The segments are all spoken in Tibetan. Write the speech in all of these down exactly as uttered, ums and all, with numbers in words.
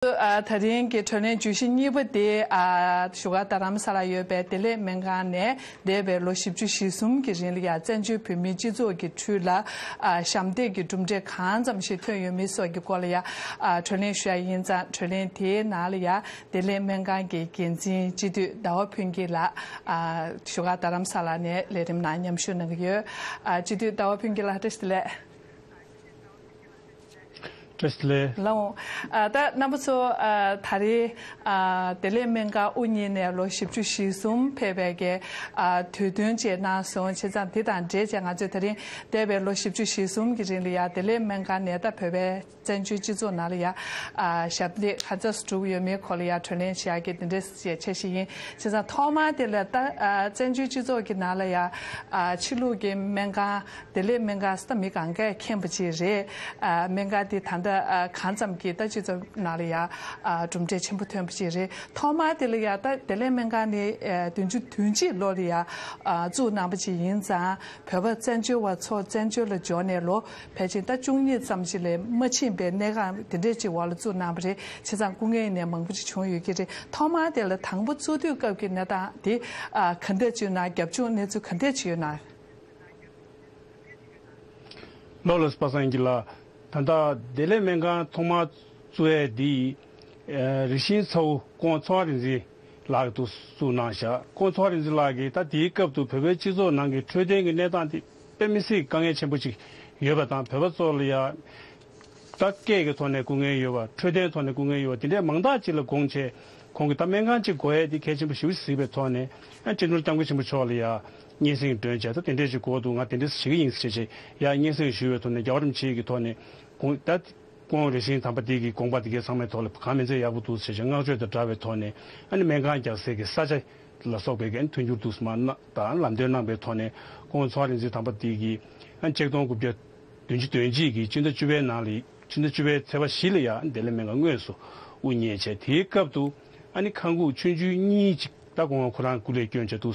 ཚོ། ཨ། ད་རིང་གི་གྲོས་གླེང་བརྗོད་གཞི་གཉིས་པ་དེ། ཨ། བཞུགས་སྒར་རྡ་རམ་ས་ལར་ཡོད་པའི་བདེ་ལེགས་སྨན་ཁང་ནས་འདས་པའི་ལོ་བཞི་བཅུ་ཞེ་གསུམ་གྱི་རིང་ལ་ཡང་བཙན་བྱོལ་བོད་མིའི་སྤྱི་ཚོགས་ཀྱི་ཁྲོད་ལ། ཨ། ཞབས་འདེགས་ཀྱི་གྲུབ་འབྲས་གང་ཙམ་ཞིག་ཐོན་ཡོད་མེད་སོགས་ཀྱི་སྐོར་ལ་ཡང་། ཨ། གྲོས་གླེང་ཞུ་ཡ་ཡིན་ཙང་། གྲོས་གླེང་དེའི་ནང་ལ་ཡང་བདེ་ལེགས་སྨན་ཁང་གི་འགན་འཛིན་སྤྱི་འཐུས་ཟླ་བ་ཕུན་སྐྱིད་ལགས། ཨ། བཞུགས་སྒར་རྡ་རམ་ས་ལ་ནས་ལས་རིམ་ནང་མཉམ་ཞུགས་གནང་གི་ཡོད། ཨ། སྤྱི་འཐུས་ཟླ་བ་ཕུན་སྐྱིད་ལགས། བཀྲ་ཤིས་བདེ་ལེགས། བཀྲ་ཤིས་བདེ་ལེགས། ལགས་འོང་། ཨ། ད་རྣམ་པ་ཚོ། ཨ། ད་རེས། ཨ། བདེ་ལེགས་སྨན་ཁང་དབུ་བརྙེས་ནས་ལོ་བཞི་བཅུ་ཞེ་གསུམ་ཕེབས་པའི་གི། ཨ། དུས་སྟོན་བཅས་གནང་སོང་། བྱས་ཙང་འདི་དང་འབྲེལ་བྱས་ང་ཚོས་ད་རིང་འདས་པའི་ལོ་བཞི་བཅུ་ཞེ་གསུམ་གྱི་རིང་ལ་ཡང་བདེ་ལེགས་སྨན་ཁང་ནས་ད་བོད་པའི་བཙན་བྱོལ་སྤྱི་ཚོགས་ནང་ལ་ཡང་། ཨ། ཞབས་འདེགས་ག་ཚོད་བསྒྲུབས་ཡོད་མེད་སྐོར་ལ་ཡང་གྲོས་གླེང་བྱེད་ཡག་གི་འདི་འདྲའི་ཆེད་ཆེད་ཞིག་ཡིན། བྱས་ཙང་ཐོག་མར་དེ་ལ་ད། ཨ། བཙན་བྱོལ་སྤྱི་ཚོགས་ཀྱི་ནང་ལ་ཡང་། ཨ། ཕྱི་ལུགས་ཀྱི་སྨན་ཁང་། བདེ་ལེགས་སྨན་ཁང་ཟེར་ད་མི་གང་གས་མཁྱེན་པ་ཅིག་རེད། ཨ། སྨན་ཁང་འདི་ད་ལྟ། ཨ། གང་ཙམ་གྱིས་ད་སྤྱི་ཚོགས་ནང་ལ་ཡང་། ཨ། གྲུབ་འབྲས་ཆེན་པོ་ཐོན་པ་ཅིག་རེད། ཐོག་མར་དེ་ལ་ཡང་ད་བདེ་ལེགས་སྨན་ཁང་ནི། ཨ། བདུན་ཅུ་དོན་གཅིག་ལོ་ལ་ཡང་། ཨ། བཙུགས་གནང་པ་ཅིག་ཡིན་ཙང་། བོད་པ་བཙན་བྱོལ་བ་ཚོ་བཙན་བྱོལ་ལ་འབྱོར་ནས་ལོ་ཕལ་ཆེར་ད་བཅུ་གཉིས་ཙམ་ཞིག་ལས་མ་ཕྱིན་པའི་གནས་སྟངས་དེ་འདྲས་ཅིག་འོག་ལ་བཙུགས་གནང་པ་རེད། བྱས་ཙང་སྐུ་ངལ་ནས་མང་པོ་ཅིག་བྱུང་ཡོད་ཀྱི་རེད། ཐོག་མར་དེ་ལ་དང་པོ་བཙུགས་དུས་སྐབས་ཀྱི་གནས་སྟངས་དེ། ཨ། ག་འདྲས་ཅིག་ཡོད་ན། རྒྱབ་ལྗོངས་གནས་ཚུལ་ག་འདྲས་ཅིག་ཡོད་ན། ལགས་ལགས། པ་སངས་སྐྱིད་ལགས། ད་ལྟ་བདེ་ལེགས་སྨན་ཁང་ཐོག་མར་བཙུགས་ཡས་འདི། ཨ། རིགས་ཤིང་ཚ་བོ་སྐུ་ངོ་ཚོགས་དབང་རིག་འཛིན་ལགས་ཀྱིས་བཙུགས་གནང་བཞག་སྐུ་ངོ་ཚོགས་དབང་རིག་འཛིན་ལགས་ཀྱིས་ད་དེའི་སྐབས་དུ་བོད་པའི་སྤྱི་ཚོགས་ནང་གི་འཕྲོད་བསྟེན་གྱི་གནས་སྟངས་དེ་དཔེ་མི་སྲིད་དཀའ་ངལ་ཆེན་པོ་ཅིག་ཡོད་པ་དང་། བོད་པ་ཚོ་ལ་ཡང་ད་སྐད་ཀྱི་ཐོག་ནས་སྐུ་ངལ་ཡོད་པ། འཕྲོད་བསྟེན་ཐོག་ནས་སྐུ་ངལ་ཡོད་པ། དེ་འདྲའི་མང་དག་ཅིག་ལ་དགོངས་བྱས། ཁོང་གིས་ད་སྨན་ཁང་ཅིག་དགོས་ཡས་དེ་གལ་ཆེན་པོ་ཞེ་པོ་ཅིག་གཟིགས་པའི་ཐོག་ནས། ཨ། སྤྱི་ནོར་༸སྐྱབས་མགོན་ཆེན་པོ་མཆོག་ལ་ཡང་སྙན་སེང་སྒྲོན་བྱས། ད་དེ་འདྲས་ཅིག་དགོས་འདུག་ང་དེ་འདྲས་བྱེད་ཀྱི་ཡིན་ཟེར་བྱས་ཡང་སྙན་སེང་ཞུས་པའི་ཐོག་ནས། རྒྱལ་བ་རིན་པོ་ཆེ་གི་ཐོག་ནས་དགོངས། ད་སྐུ་ངོ་རིགས་ཤིང་དམ་པ་འདི་གི་དགོངས་པ་དེ་གའི་ཚང་མའི་ཐོག་ལ་གང་མིན་ཚད་ཡག་པོ་འདུག་ཟེར་བྱས་བསྔགས་བརྗོད་དང་སྦྲགས་པའི་ཐོག་ནས། ཨ་ནི་སྨན་ཁང་རྒྱག་སའི་གི་ས་ཆ་ལ་སོགས་པའི་གི། ཨ་ནི་མཐུན་འགྱུར་དུ་མ་གནང་དང་ལམ་སྟོན་གནང་པའི་ཐོག་ནས། སྐུ་ངོ་ཚོགས་དབང་རིག་འཛིན་དམ་པ་འདི་གིས། ཨ་ནི་ཆིག་སྟོང་དགུ་བརྒྱ་བདུན་ཅུ་དོན་གཅིག་གི་སྤྱི་ཟླ་བཅུ་པའི་ནང་ལ། སྤྱི་ཟླ་བཅུ་པའི་ཚེས་པ་བཞི་ལ་ཡང་བདེ་ལེགས་སྨན་ཁང་དངོས་སུ་དབུ་བརྙེས་བྱས། དེའི་སྐབས་དུ་ཨ་ནི་ཁང་ཁུག་ཆུང་ཆུང་གཉིས་ཅིག་ད་སྐུ་ངོ་ཁོ་རང་སྐུ་ལས་བསྐྱོན་བྱས་འདུག་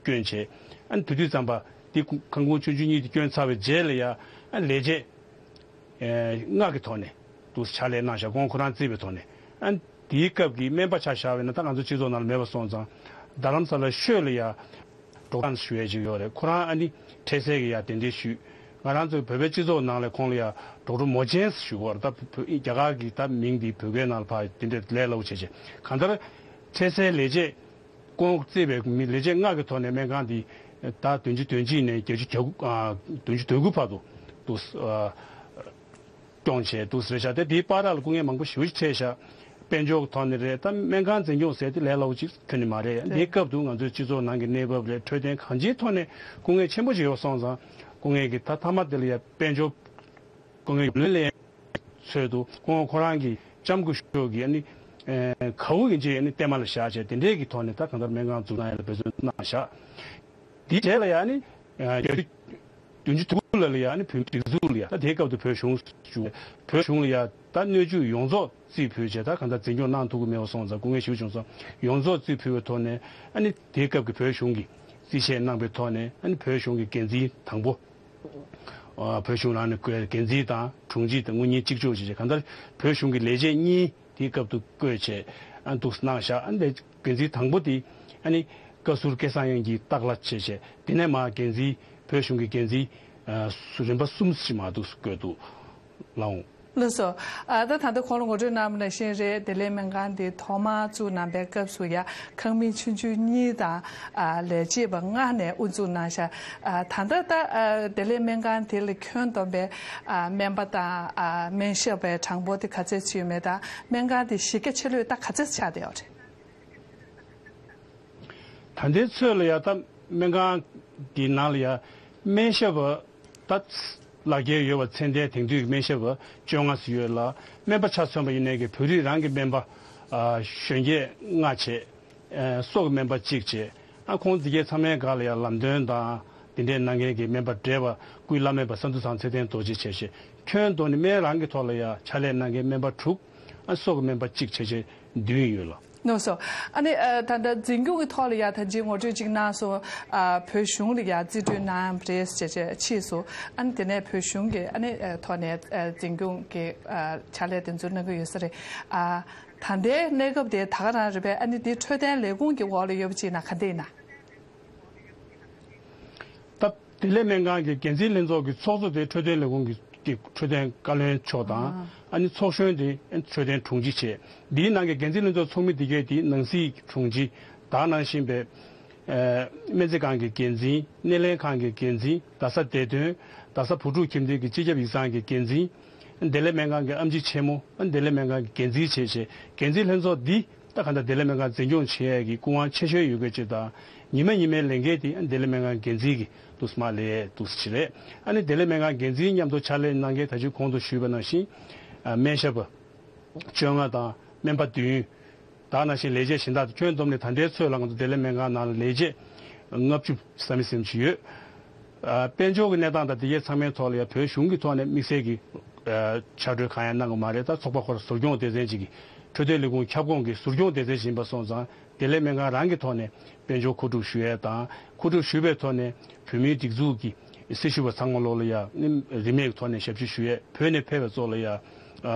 བསྐྱོན་བྱས། ཨ་ནི་དེ་དུས་ཙམ་པ་དེ་ཁང་ཁུག་ཆུང་ཆུང་གཉིས་དེ་བསྐྱོན་ཚར་བའི་རྗེས་ལ་ཡང་། ཨ་ནི་ལས་བྱེད་ཨེ་ལྔ་གི་ཐོག་ནས་འདུག་ཕྱག་ལས་གནང་བཞག་སྐུ་ངོ་ཁོ་རང་བརྩིས་པའི་ཐོག་ནས། ཨ་ནི་དེའི་སྐབས་ཀྱི་སྨན་པ་ཆ་བཞག་པ་ཡིན་ན་ད་ང་ཚོ་སྤྱི་ཚོགས་ནང་ལ་མེད་པ་སོང་ཙང་། རྡ་རམ་ས་ལ་ཤོད་ལ་ཡང་ཌོག་ཊར་ཞུ་ཡས་ཅིག་ཡོད་རེད། ཁོ་རང་ཨ་ནི་འཕྲལ་སེལ་གྱི་ཡང་གདན་འདྲེན་ཞུས། ང་རང་ཚོའི་བོད་པའི་སྤྱི་ཚོགས་ནང་ལ་ཁོང་ལ་ཡང་ཌོག་ཊར་མོ་ཅན་ཞུ་གི་ཡོད་རེད། ད་བོད་རྒྱ་གར་གྱི་ད་མིང་འདི་བོད་སྐད་ནང་ལ་ཕར་དེ་འདྲའི་ལས་སླ་པོ་བྱས་བྱས། གང་ལྟར་འཕྲལ་སེལ་ལས་བྱེད། སྐུ་ངོ་བརྩིས་པའི་མི་ལས་བྱེད་ལྔ་གི་ཐོག་ནས་སྨན་ཁང་འདི་ད་བདུན་ཅུ་དོན་གཅིག་ནས་བརྒྱད་ཅུ་གྱ་དགུ། ཨ། བདུན་ཅུ་དོན་དགུ་བར་དུ་འདུག་ཨ། སྐྱོང་བྱས་འདུག་ཟེར་བཞག་སྟེ། དེའི་བར་ལ་སྐུ་ངལ་མང་པོ་ཞེ་པོ་ཅིག་འཕྲད་བཞག་དཔལ་འབྱོར་གྱི་ཐོག་ནས་རེད། ད་སྨན་ཁང་འཛིན་སྐྱོང་ཟེར་དེ་ལས་སླ་པོ་ཅིག་ཁྱོན་ནས་མ་རེད། དེའི་སྐབས་དུ་ང་ཚོའི་སྤྱི་ཚོགས་ནང་གི་གནས་བབ་རེད། འཕྲོད་བསྟེན་གང་ཅིའི་ཐོག་ནས་སྐུ་ངལ་ཆེན་པོ་ཅིག་ཡོད་སོང་ཙང་། སྐུ་ངལ་གྱི་ད་མཐའ་མ་དེ་ལ་ཡ་དཔལ་འབྱོར། སྐུ་ངལ་ཡོད་ལེ་ཚོད་དུ་སྐུ་ངོ་ཁོ་རང་གི་ལྕམ་སྐུ་ཞབས་ཀྱི་ཨ་ནི་ཨེ་ག་འུ་ཡིན་གཅིག་ཨ་ནི་བལྟས་མ་ལ་བཞག་བྱས། དེ་འདྲས་ཀྱི་ཐོག་ནས་ད་གང་ལྟར་སྨན་ཁང་འཛུགས་གནང་ཡ་ལ་འབད་བརྩོན་གནང་བཞག་དེའི་རྗེས་ལ་ཡ་ཨ་ནི་ཨེ་བརྒྱད་ཅུ་བདུན་ཅུ་དྲུག་ལ་ལ་ཡ་ཨ་ནི་བོད་མིའི་སྒྲིག་འཛུགས་ལ་ཡ། ད་དེའི་སྐབས་དུ་བོད་གཞུང་བཞུགས། བོད་གཞུང་ལ་ཡ་ད་སྣོད་བཅུད་ཡོངས་རྫོགས་རྩིས་ཕུལ་བྱས། ད་གང་ལྟར་འཛིན་སྐྱོང་གནང་ཐུབ་ཀྱི་མེད་པ་སོང་ཙང་། སྐུ་ངལ་ཞེ་པོ་བྱུང་སོང་། ཡོངས་རྫོགས་རྩིས་ཕུལ་བའི་ཐོག་ནས། ཨ་ནི་དེའི་སྐབས་ཀྱི་བོད་གཞུང་གིས་རྩིས་བཞེས་གནང་པའི་ཐོག་ནས། ཨ་ནི་བོད་གཞུང་གི་འགན་འཛིན་དང་པོ། ཨ། བོད་གཞུང་རང་ནས་བསྐོས་འགན་འཛིན་དང་དྲུང་ཆེ་དང་དངུལ་གཉེར་གཅིག་ལྕོགས་བྱས་བྱས། གང་ལྟར་བོད་གཞུང་གི་ལས་བྱེད་གཉིས་དེའི་སྐབས་དུ་བསྐོས་བྱས། ཨ། འདུག་གནང་བཞག་ཨ་ནི་འགན་འཛིན་དང་པོ་དེ་ཨ་ནི་བཀའ་ཟུར་སྐལ་བཟང་དབྱངས་སྐྱིད་རྟགས་ལ་བྱས་བྱས། དེ་ནས་མར་འགན་འཛིན། བོད་གཞུང་གི་འགན་འཛིན། ཨ། རིམ་པ་གསུམ་ཞིག་མར་འདུག་བསྐོས་འདུག་ལགས་འོང་། ལགས་སོ། ཨ། ད་ད་ལྟ་ཁོང་ལ་ངོ་སྤྲོད་གནང་བ་ནང་བཞིན་རེད། བདེ་ལེགས་སྨན་ཁང་འདི་ཐོག་མར་བཙུགས་གནང་པའི་སྐབས་སུ་ཡང་ཁང་མིག་ཆུང་ཆུང་གཉིས་དང་། ཨ། ལས་བྱེད་པ་ལྔ་ནས་དབུ་འཛུགས་གནང་ཤག་ཨ། ད་ལྟ་ད། ཨ། བདེ་ལེགས་སྨན་ཁང་དེ་ལ་ཁྱོན་བསྡོམས་པའི། ཨ། སྨན་པ་དང་། ཨ། སྨན་ཞབས་པའི་གྲངས་འབོར་དེ་ག་ཚད་ཡོད་མེད་དང་། སྨན་ཁང་དེ་གཞི་རྒྱ་ཆེ་ལོས་ད་ག་ཚད་ཆགས་བསྡད་ཡོད་རེད། ད་ལྟའི་ཚོད་ལ་ཡ་ད་སྨན་ཁང་འདི་ནང་ལ་ཡ་སྨན་ཞབས་པ་ད་ལག་འཁྱེར་ཡོད་པ། ཚད་ལྡན་དེང་དུས་ཀྱི་སྨན་ཞབས་པ་བཅོ་ལྔ་ཙམ་ཡོད་ལ། སྨན་པ་ཆ་མཚོན་པ་ཡིན་ནའི་གི་བོད་རིགས་རང་གི་སྨན་པ། ཨ། གཞོན་སྐྱེས་ལྔ་བྱས། ཨ། སོག་གི་སྨན་པ་གཅིག་བྱས། ཨ། ཁོང་འདི་གའི་ཚང་མའི་སྒང་ལ་ཡ་ལམ་སྟོན་དང་དེ་འདྲའི་གནང་མཁན་གྱི་སྨན་པ་བགྲེས་པ་སྐུའི་བླ་སྨན་པ་བསམ་གྲུབ་ཚང་ཚེ་བརྟན་རྡོ་རྗེ་བྱས་བྱས། ཁྱོན་བསྡོམས་ནས་སྨན་རང་གི་ཐོག་ལ་ཡ་ཕྱག་ལས་གནང་མཁན་སྨན་པ་དྲུག་ཨ། སོག་གི་སྨན་པ་གཅིག་བྱས་བྱས་བདུན་ཡོད་ལ། ནོ་སོ། ཨ་ནི་ཨ་ད་ལྟ་འཛིན་སྐྱོང་གི་ཐོག་ལ་ཡ་ད་ཅི་ངོ་སྤྲོད་ཅིག་གནང་སོང་། ཨ་བོད་གཞུང་ལ་ཡ་རྩིས་སྤྲོད་གནང་རེད་ཟེར་བྱས་ཕྱིས་སུ་ཨ་ནི་དེ་ནས་བོད་གཞུང་གི་ཨ་ནི་ཨ་ཐོག་ནས་ཨ་འཛིན་སྐྱོང་གི་ཨ་ཕྱག་ལས་དེ་ཚོ་གནང་གི་ཡོད་ས་རེད། ཨ་ད་ལྟའི་གནས་སྐབས་དེ་ད་ག་རང་རེད་པས། ཨ་ནི་འདི་འཕྲོད་བསྟེན་ལས་ཁུངས་ཀྱི་འོག་ལ་ཡོད་པ་ཅིག་ན་ག་འདྲ་ཡིན་ན། ད་བདེ་ལེགས་སྨན་ཁང་གི་འགན་འཛིན་ལྷན་ཚོགས་ཀྱི་ཚོགས་གཙོ་དེ་འཕྲོད་བསྟེན་ལས་ཁུངས་ཀྱི་ཀྱི་འཕྲོད་བསྟེན་བཀའ་བློན་མཆོག་དང་། ཨ་ནི་ཚོགས་གཞོན་དེ་འཕྲོད་བསྟེན་དྲུང་ཆེ་བྱས། འདིའི་ནང་གི་འགན་འཛིན་ལྷན་ཚོགས་ཚོགས་མི་འདི་གས་དེ་ནང་སྲིད་དྲུང་ཆེ། ད་ག་ནང་བཞིན་པའི་ཨ་སྨན་རྩིས་ཁང་གི་འགན་འཛིན། སྣེ་ལེན་ཁང་གི་འགན་འཛིན། རྡ་ས་བདེ་དོན། རྡ་ས་བུ་ཕྲུག་ཁྱིམ་སྡེ་གི་སྤྱི་ཁྱབ་ཡིག་ཚང་གི་འགན་འཛིན། བདེ་ལེགས་སྨན་ཁང་གི་ཨེམ་ཆི་ཆེན་མོ། བདེ་ལེགས་སྨན་ཁང་གི་འགན་འཛིན་བྱས་བྱས། འགན་འཛིན་ལྷན་ཚོགས་འདི་ད་ག་ད་བདེ་ལེགས་སྨན་ཁང་འཛིན་སྐྱོང་བྱེད་ཡས་ཀྱི་སྐུ་དབང་ཆེ་ཤོས་ཡོད་དགོས་ཅིག་དང་། ཉི་མ་ཉི་མའི་ལས་འགན་དེ་བདེ་ལེགས་སྨན་ཁང་འགན་འཛིན་གྱི་འདུག་སེ་མ་ལས་འདུག་སེ་བྱེད་རེད། ཨ་ནི་བདེ་ལེགས་སྨན་ཁང་འགན་འཛིན་མཉམ་དུ་ཕྱག་ལས་གནང་མཁན་ད་ཅི་གོང་དུ་ཞུས་པ་ནང་བཞིན། ཨ་སྨན་ཞབས་བཅོ་ལྔ་དང་སྨན་པ་བདུན། ད་ག་ནང་བཞིན་ལས་བྱེད་གཞན་དག་ཁྱོན་བསྡོམས་ནས་ད་ལྟའི་ཚོད་ལ་ང་ཚོ་བདེ་ལེགས་སྨན་ཁང་ནང་ལ་ལས་བྱེད་ལྔ་བཅུ་ཟིན་མི་ཟིན་ཅིག་ཡོད། ཨ་དཔལ་འབྱོར་གྱི་གནས་སྟངས་དང་དེ་གའི་ཚང་མའི་ཐོག་ལ་ཡང་བོད་གཞུང་གི་ཐོག་ནས་དམིགས་བསལ་གྱི་ཨ་ཕྱག་གྲོས་གང་ཡང་གནང་གི་མ་རེད། ད་ཚོགས་པ་ཁོ་ར་ཟུར་སྐྱོང་སྡེ་ཚན་ཅིག་གི་འཕྲོད་བསྟེན་ལས་ཁུངས་ཁྱབ་ཁོངས་ཀྱི་ཟུར་སྐྱོང་སྡེ་ཚན་ཞིག་ཡིན་པ་སོང་ཙང་། བདེ་ལེགས་སྨན་ཁང་རང་གི་ཐོག་ནས་དཔལ་འབྱོར་མཁོ་སྒྲུབ་ཞུ་ཡས་དང་། མཁོ་སྒྲུབ་ཞུ་བའི་ཐོག་ནས་བོད་མིའི་སྒྲིག་འཛུགས་ཀྱི་སྲི་ཞུ་བ་ཚང་མ་ལོག་ལ་ཡ་ནི་རིན་མེད་ཐོག་ནས་ཞབས་ཕྱི་ཞུ་ཡས། བོད་ནས་ཕེབས་པའི་ཚོ་ལ་ཡ་ཨ་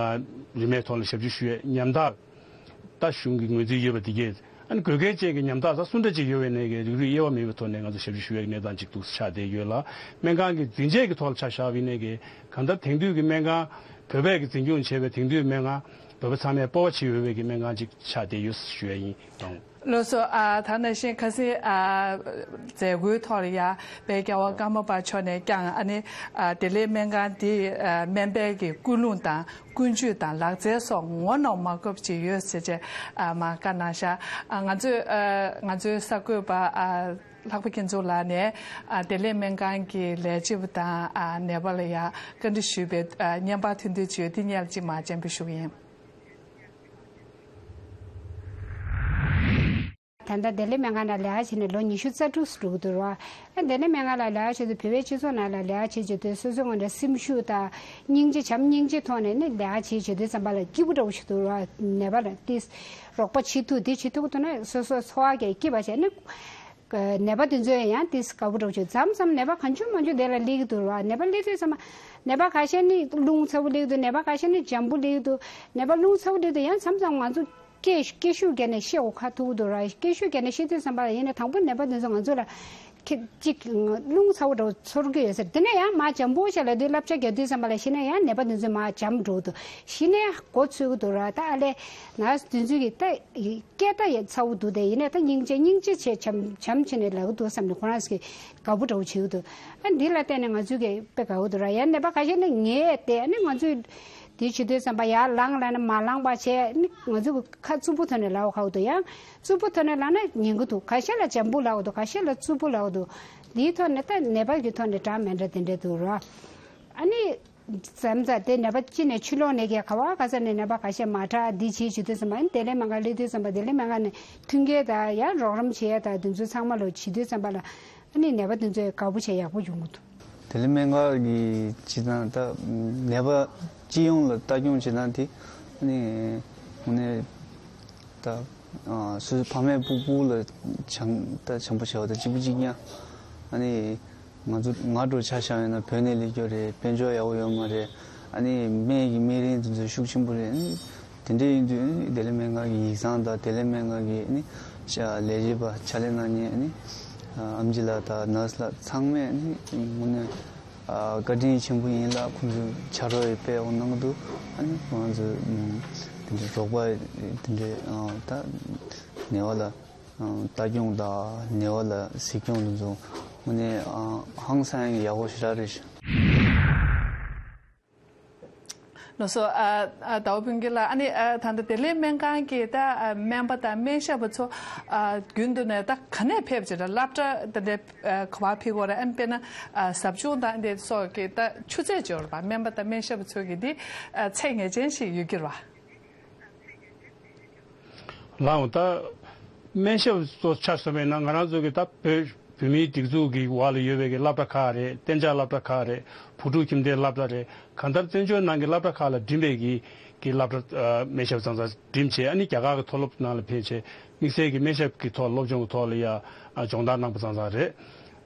རིན་མེད་ཐོག་ལ་ཞབས་ཕྱི་ཞུ་ཡས། ཉམ་ཐག་ད་གཞུང་གི་ངོས་འཛིན་ཡོད་པ་དེ་གས། ཨ་ནི་དགོས་གལ་ཅན་གྱི་ཉམ་ཐག་ས་སུ་འདྲ་ཅིག་ཡོད་པའི་ནས་ཀྱི་རིགས་རུས་དབྱེ་བ་མེད་པའི་ཐོག་ནས་ང་ཚོ་ཞབས་ཕྱི་ཞུ་ཡས་ཀྱི་གནས་སྟངས་ཅིག་འདུག་ཆགས་བསྡད་ཡོད་ལ། སྨན་ཁང་གི་འཛིན་ཆས་ཀྱི་ཐོག་ལ་ཆ་བཞག་པའི་ནས་ཀྱི་གང་ལྟར་དེང་དུས་ཀྱི་སྨན་ཁང་། བོད་པས་ཀྱི་འཛིན་སྐྱོང་བྱས་པའི་དེང་དུས་སྨན་ཁང་། བོད་པ་ཚང་མས་སྤོབས་པ་བྱེད་འོས་པའི་གི་སྨན་ཁང་ཅིག་ཆགས་བསྡད་ཡོད་ཞུ་ཡས་ཡིན། ལགས་སོ། ཨ་ད་ནང་བཞིན་ཁ་སང་ཨ་མཛད་སྒོའི་ཐོག་ལ་ཡ་དཔལ་རྒྱལ་བ་ཀརྨ་པ་མཆོག་ནས་ཀྱང་ཨ་ནི་ཨ་བདེ་ལེགས་སྨན་ཁང་འདི་ཨ་སྨན་པའི་གི་ཀུན་སློང་དང་ཀུན་སྤྱོད་དང་ལག་རྩལ་སོགས་ངོ་གནོང་མ་དགོས་ཅིག་ཡོད་ཟེར་བྱས་ཨ་མ་བཀའ་གནང་ཤག་ཨ་ང་ཚོས་ཨ་ང་ཚོའི་གསར་འགོད་པ་ཨ་ལྷག་པ་མཁྱེན་འཛོམས་ལགས་ནས་ཨ་བདེ་ལེགས་སྨན་ཁང་གི་ལས་བྱེད་པ་དང་ཨ་ནད་པ་ལ་ཡ་བཀའ་འདྲི་ཞུས་པའི་ཨ་བརྙན་པར་ཐུང་ཐུང་ཅིག་ཡོད། འདི་སྙན་ལ་ཅིག་མར་སྤྱན་འབུལ་ཞུ་གི་ཡིན། ད་ལྟ་བདེ་ལེགས་སྨན་ཁང་ནང་ལས་ཀ་བྱས་ནས་ལོ་ཉི་ཤུ་རྩ་དྲུག་འགྲོ་གི་འདུག་ར། ཨ་བདེ་ལེགས་སྨན་ཁང་ལ་ལས་ཀ་བྱེད་དུས་བོད་པའི་སྤྱི་ཚོགས་ནང་ལ་ལས་ཀ་བྱེད་བྱེད་དུས་སོ་སོའི་ངོས་ནས་སེམས་ཤུགས་དང་སྙིང་རྗེ་བྱམས་སྙིང་རྗེ་ཐོག་ནས་ནི་ལས་ཀ་བྱེད་བྱེད་དུས་ཙམ་པ་ལ་སྐྱིད་པོ་འདྲ་བོ་ཞིག་འདུག་ར། ནད་པ་ལ་ཏིས་རོགས་པ་བྱེད་ཐུབ་འདི་བྱེད་ཐུབ་ཀྱི་འདུག་ན་སོ་སོ་འཚོ་བ་གི་སྐྱིད་པ་བྱས་ནི། ནད་པ་དེ་ཚོས་ཡང་ཏིས་དགའ་པོ་འདྲ་བོ་བྱེད། མཚམས་མཚམས་ནད་པ་གང་བྱུང་མང་བྱུང་དེ་ལ་སླེབས་ཀྱི་འདུག་ར། ནད་པ་སླེབས་དུས་ཙམ་པ་ནད་པ་ཁ་ཤས་ནི་རླུང་ཚ་པོ་སླེབས་ཀྱི་འདུག་ནད་པ་ཁ་ཤས་ནི་འཇམ་པོ་སླེབས་ཀྱི་འདུག་ནད་པ་རླུང་ཚ་པོ་སླེབས་དུས་ཡང་མཚམས་མཚམས་ང་ཚོ་སྐད་སྐད་ཤུགས་བརྒྱབ་ནས་བཤད་དགོས་ཁ་ཐུག་འདུག་ར། སྐད་ཤུགས་བརྒྱབ་ནས་བཤད་དུས་ཙམ་པ་ལ་ཡིན་ན་དང་པོ་ནད་པ་དེ་ཚོ་ང་ཚོ་ལ་ཁྱེད་ཅིག་རླུང་ཚ་པོ་འདྲ་བོ་ཚོར་གྱི་ཡོད་ཟེར། དེ་ནས་ཡང་མར་འཇམ་པོ་བྱས་ལབ་དུས་བསླབ་བྱ་རྒྱག་དུས་ཙམ་པ་ལ་གཞི་ནས་ཡང་ནད་པ་དེ་ཚོ་མར་འཇམ་འགྲོ་གི་འདུག་གཞི་ནས་མགོ་ཚོས་ཀྱི་འདུག་ར། ད་ཨ་ལས་ནར་སི་དེ་ཚོས་ཀྱི་ད་སྐད་ད་ཡ་ཚ་པོ་འདུག་དེ་ཡིན་ནས་ད་སྙིང་རྗེ་སྙིང་རྗེ་བྱས་བྱམས་བྱམས་བྱས་ནས་ལབ་ཀྱི་འདུག་བསམ་ནས་ཁོ་རང་ཚོས་དགའ་པོ་འདྲ་བོ་བྱེད་ཀྱི་འདུག་ཨ་འདི་ལ་བརྟེན་ནས་ང་ཚོས་ཀྱི་དཔེ་དགའ་པོ་འདུག་ར། ཡང་ནད་པ་ཁ་ཤས་ནི་ངས་བལྟས་ཨ་ནི་ང་ཚོས། དེ་བྱེད་དུས་ཙམ་པ་ཡར་ལངས་ལབ་ན་མར་ལངས་པ་བྱས་ནི་ང་ཚོ་གི་ཁ་རྩུབ་པོ་ཐོག་ནས་ལབ་པ་ཁག་འདུག་ཡང་རྩུབ་པོ་ཐོག་ནས་ལབ་ན་ཉན་གི་འདུག་ཁ་ཤས་ལ་འཇམ་པོ་ལབ་འདུག་ཁ་ཤས་ལ་རྩུབ་པོ་ལབ་འདུག་འདིའི་ཐོག་ནས་ད་ནད་པ་གི་ཐོག་ནས་འདྲ་མི་འདྲ་དེ་འདྲ་འདུག་ར། ཨ་ནི་མཚམས་མཚམས་དེ་ནད་པ་གཅིག་ནས་ཕྱི་ལོགས་ནས་ཀྱི་ག་བ་ག་ས་ནས་ནད་པ་ཁ་ཤས་མར་དྲག་འདི་བྱེད་བྱེད་དུས་ཙམ་པ་ཨ་ནི་བདེ་ལེགས་སྨན་ཁང་སླེབས་དུས་ཙམ་པ་བདེ་ལེགས་སྨན་ཁང་ནས་མཐུན་རྐྱེན་དང་ཡང་རོགས་རམ་བྱེད་ཡ་དང་དེ་ཚོ་ཚང་མ་ལོ་བྱེད་དུས་ཙམ་པ་ལ། ཨ་ནི་ནད་པ་དེ་ཚོས་དགའ་པོ་བྱས་ཡག་པོ་ཡོང་གི་འདུག་དེ་ལས་སྨན་ཁང་གི་སྤྱི་བཏང་ད་ནད་པ་སྤྱི་ཡོངས་ལ་ལྟ་སྐྱོང་བྱེད་སྟངས་དེ་ཨ་ནི་དངོས་གནས་ད་སོ་སོའི་ཕ་མས་སྤུ་སྤུ་ལ་བྱང་ད་བྱང་པོ་བྱས་པ་དང་གཅིག་པུ་གཅིག་རྐྱང་ཨ་ནི་ང་ཚོ་ང་འདྲ་ཆ་བཞག་ཡོད་ན་བོད་ནས་སླེབས་རྒྱུ་རེད། དཔལ་འབྱོར་ཡག་པོ་ཡོད་མ་རེད། ཨ་ནི་སྨན་གྱི་སྨན་རིན་དེ་ཚོ་ཤུགས་ཆེན་པོ་རེད། ཨ་ནི་དེ་འདྲ་ཡིན་དུས་ཨ་ནི་བདེ་ལེགས་སྨན་ཁང་གི་ཡིག་ཚང་དང་བདེ་ལེགས་སྨན་ཁང་གི་ཨ་ནི་ཤ་ལས་བྱེད་པ་ཕྱག་ལས་གནང་མཁན་ཨ་ནི་ཨམ་ཆི་ལགས་དང་ནར་སི་ལགས་ཚང་མས་ཨ་ནི་དངོས་གནས་བཀའ་དྲིན་ཆེན་པོ་ཡིན་ལ། ཁོང་ཚོས་ཕྱག་རོགས་ཡང་དཔེ་ཡག་པོ་གནང་གི་འདུག་ཨ་ནི་ང་ཚོ་དེ་འདྲའི་རོགས་པ་དེ་འདྲའི་ད་ནད་པ་ལ་ལྟ་སྐྱོང་དང་ནད་པ་ལ་གཟིགས་སྐྱོང་དེ་ཚོ་དངོས་གནས་ཧང་སང་ཡག་པོ་ཞེ་དྲག་རེད་ཤག་ལགས་སོ། ཨ་ཨ་ཟླ་བ་ཕུན་སྐྱིད་ལགས། ཨ་ནི་ཨ་ད་ལྟ་བདེ་ལེགས་སྨན་ཁང་གི་ད་ཨ་སྨན་པ་དང་སྨན་ཞབས་པ་ཚོ་ཨ་རྒྱུན་དུ་ནས་ད་ག་ནས་ཕེབས་བྱས་ད་སློབ་གྲྭ་དེ་འདྲའི་ཨ་ག་པར་ཕེབས་དགོས་རེད། ཨ་ནི་དཔེར་ན་ཨ་ཟབ་སྦྱོང་དང་དེ་སོགས་ཀྱི་ད་ཆུ་ཚད་འབྱོར་བ་སྨན་པ་དང་སྨན་ཞབས་པ་ཚོ་གི་འདི་ཨ་ཚད་ངེས་ཅན་ཞིག་ཡོད་ཀྱི་རེད་པ། ལགས་འོང་། ད་སྨན་ཞབས་ཚོ་ཆ་བཞག་པ་ཡིན་ན་ང་རང་ཚོ་གི་ད་བོད་བོད་མིའི་སྒྲིག་འཛུགས་ཀྱི་འོག་ལ་ཡོད་པའི་གི་སློབ་གྲྭ་ཁག་རེད། གཏན་འཇགས་སློབ་གྲྭ་ཁག་རེད། བུ་ཕྲུག་ཁྱིམ་སྡེའི་སློབ་གྲྭ་རེད། གང་ལྟར་བཙན་བྱོལ་ནང་གི་སློབ་གྲྭ་ཁག་ལ་འགྲིམ་པའི་གི་ གི་སློབ་གྲྭ་ཨ་སྨན་ཞབས་ཙང་ཙང་འགྲིམས་བྱས། ཨ་ནི་རྒྱ་གར་གྱི་མཐོ་སློབ་ནང་ལ་ཕེབས་བྱས། དམིགས་བསལ་གྱི་སྨན་ཞབས་ཀྱི་ཐོག་སློབ་སྦྱོང་གི་ཐོག་ལ་ཡ་ཨ་སྦྱོང་བརྡར་གནང་པ་ཙང་ཙང་རེད།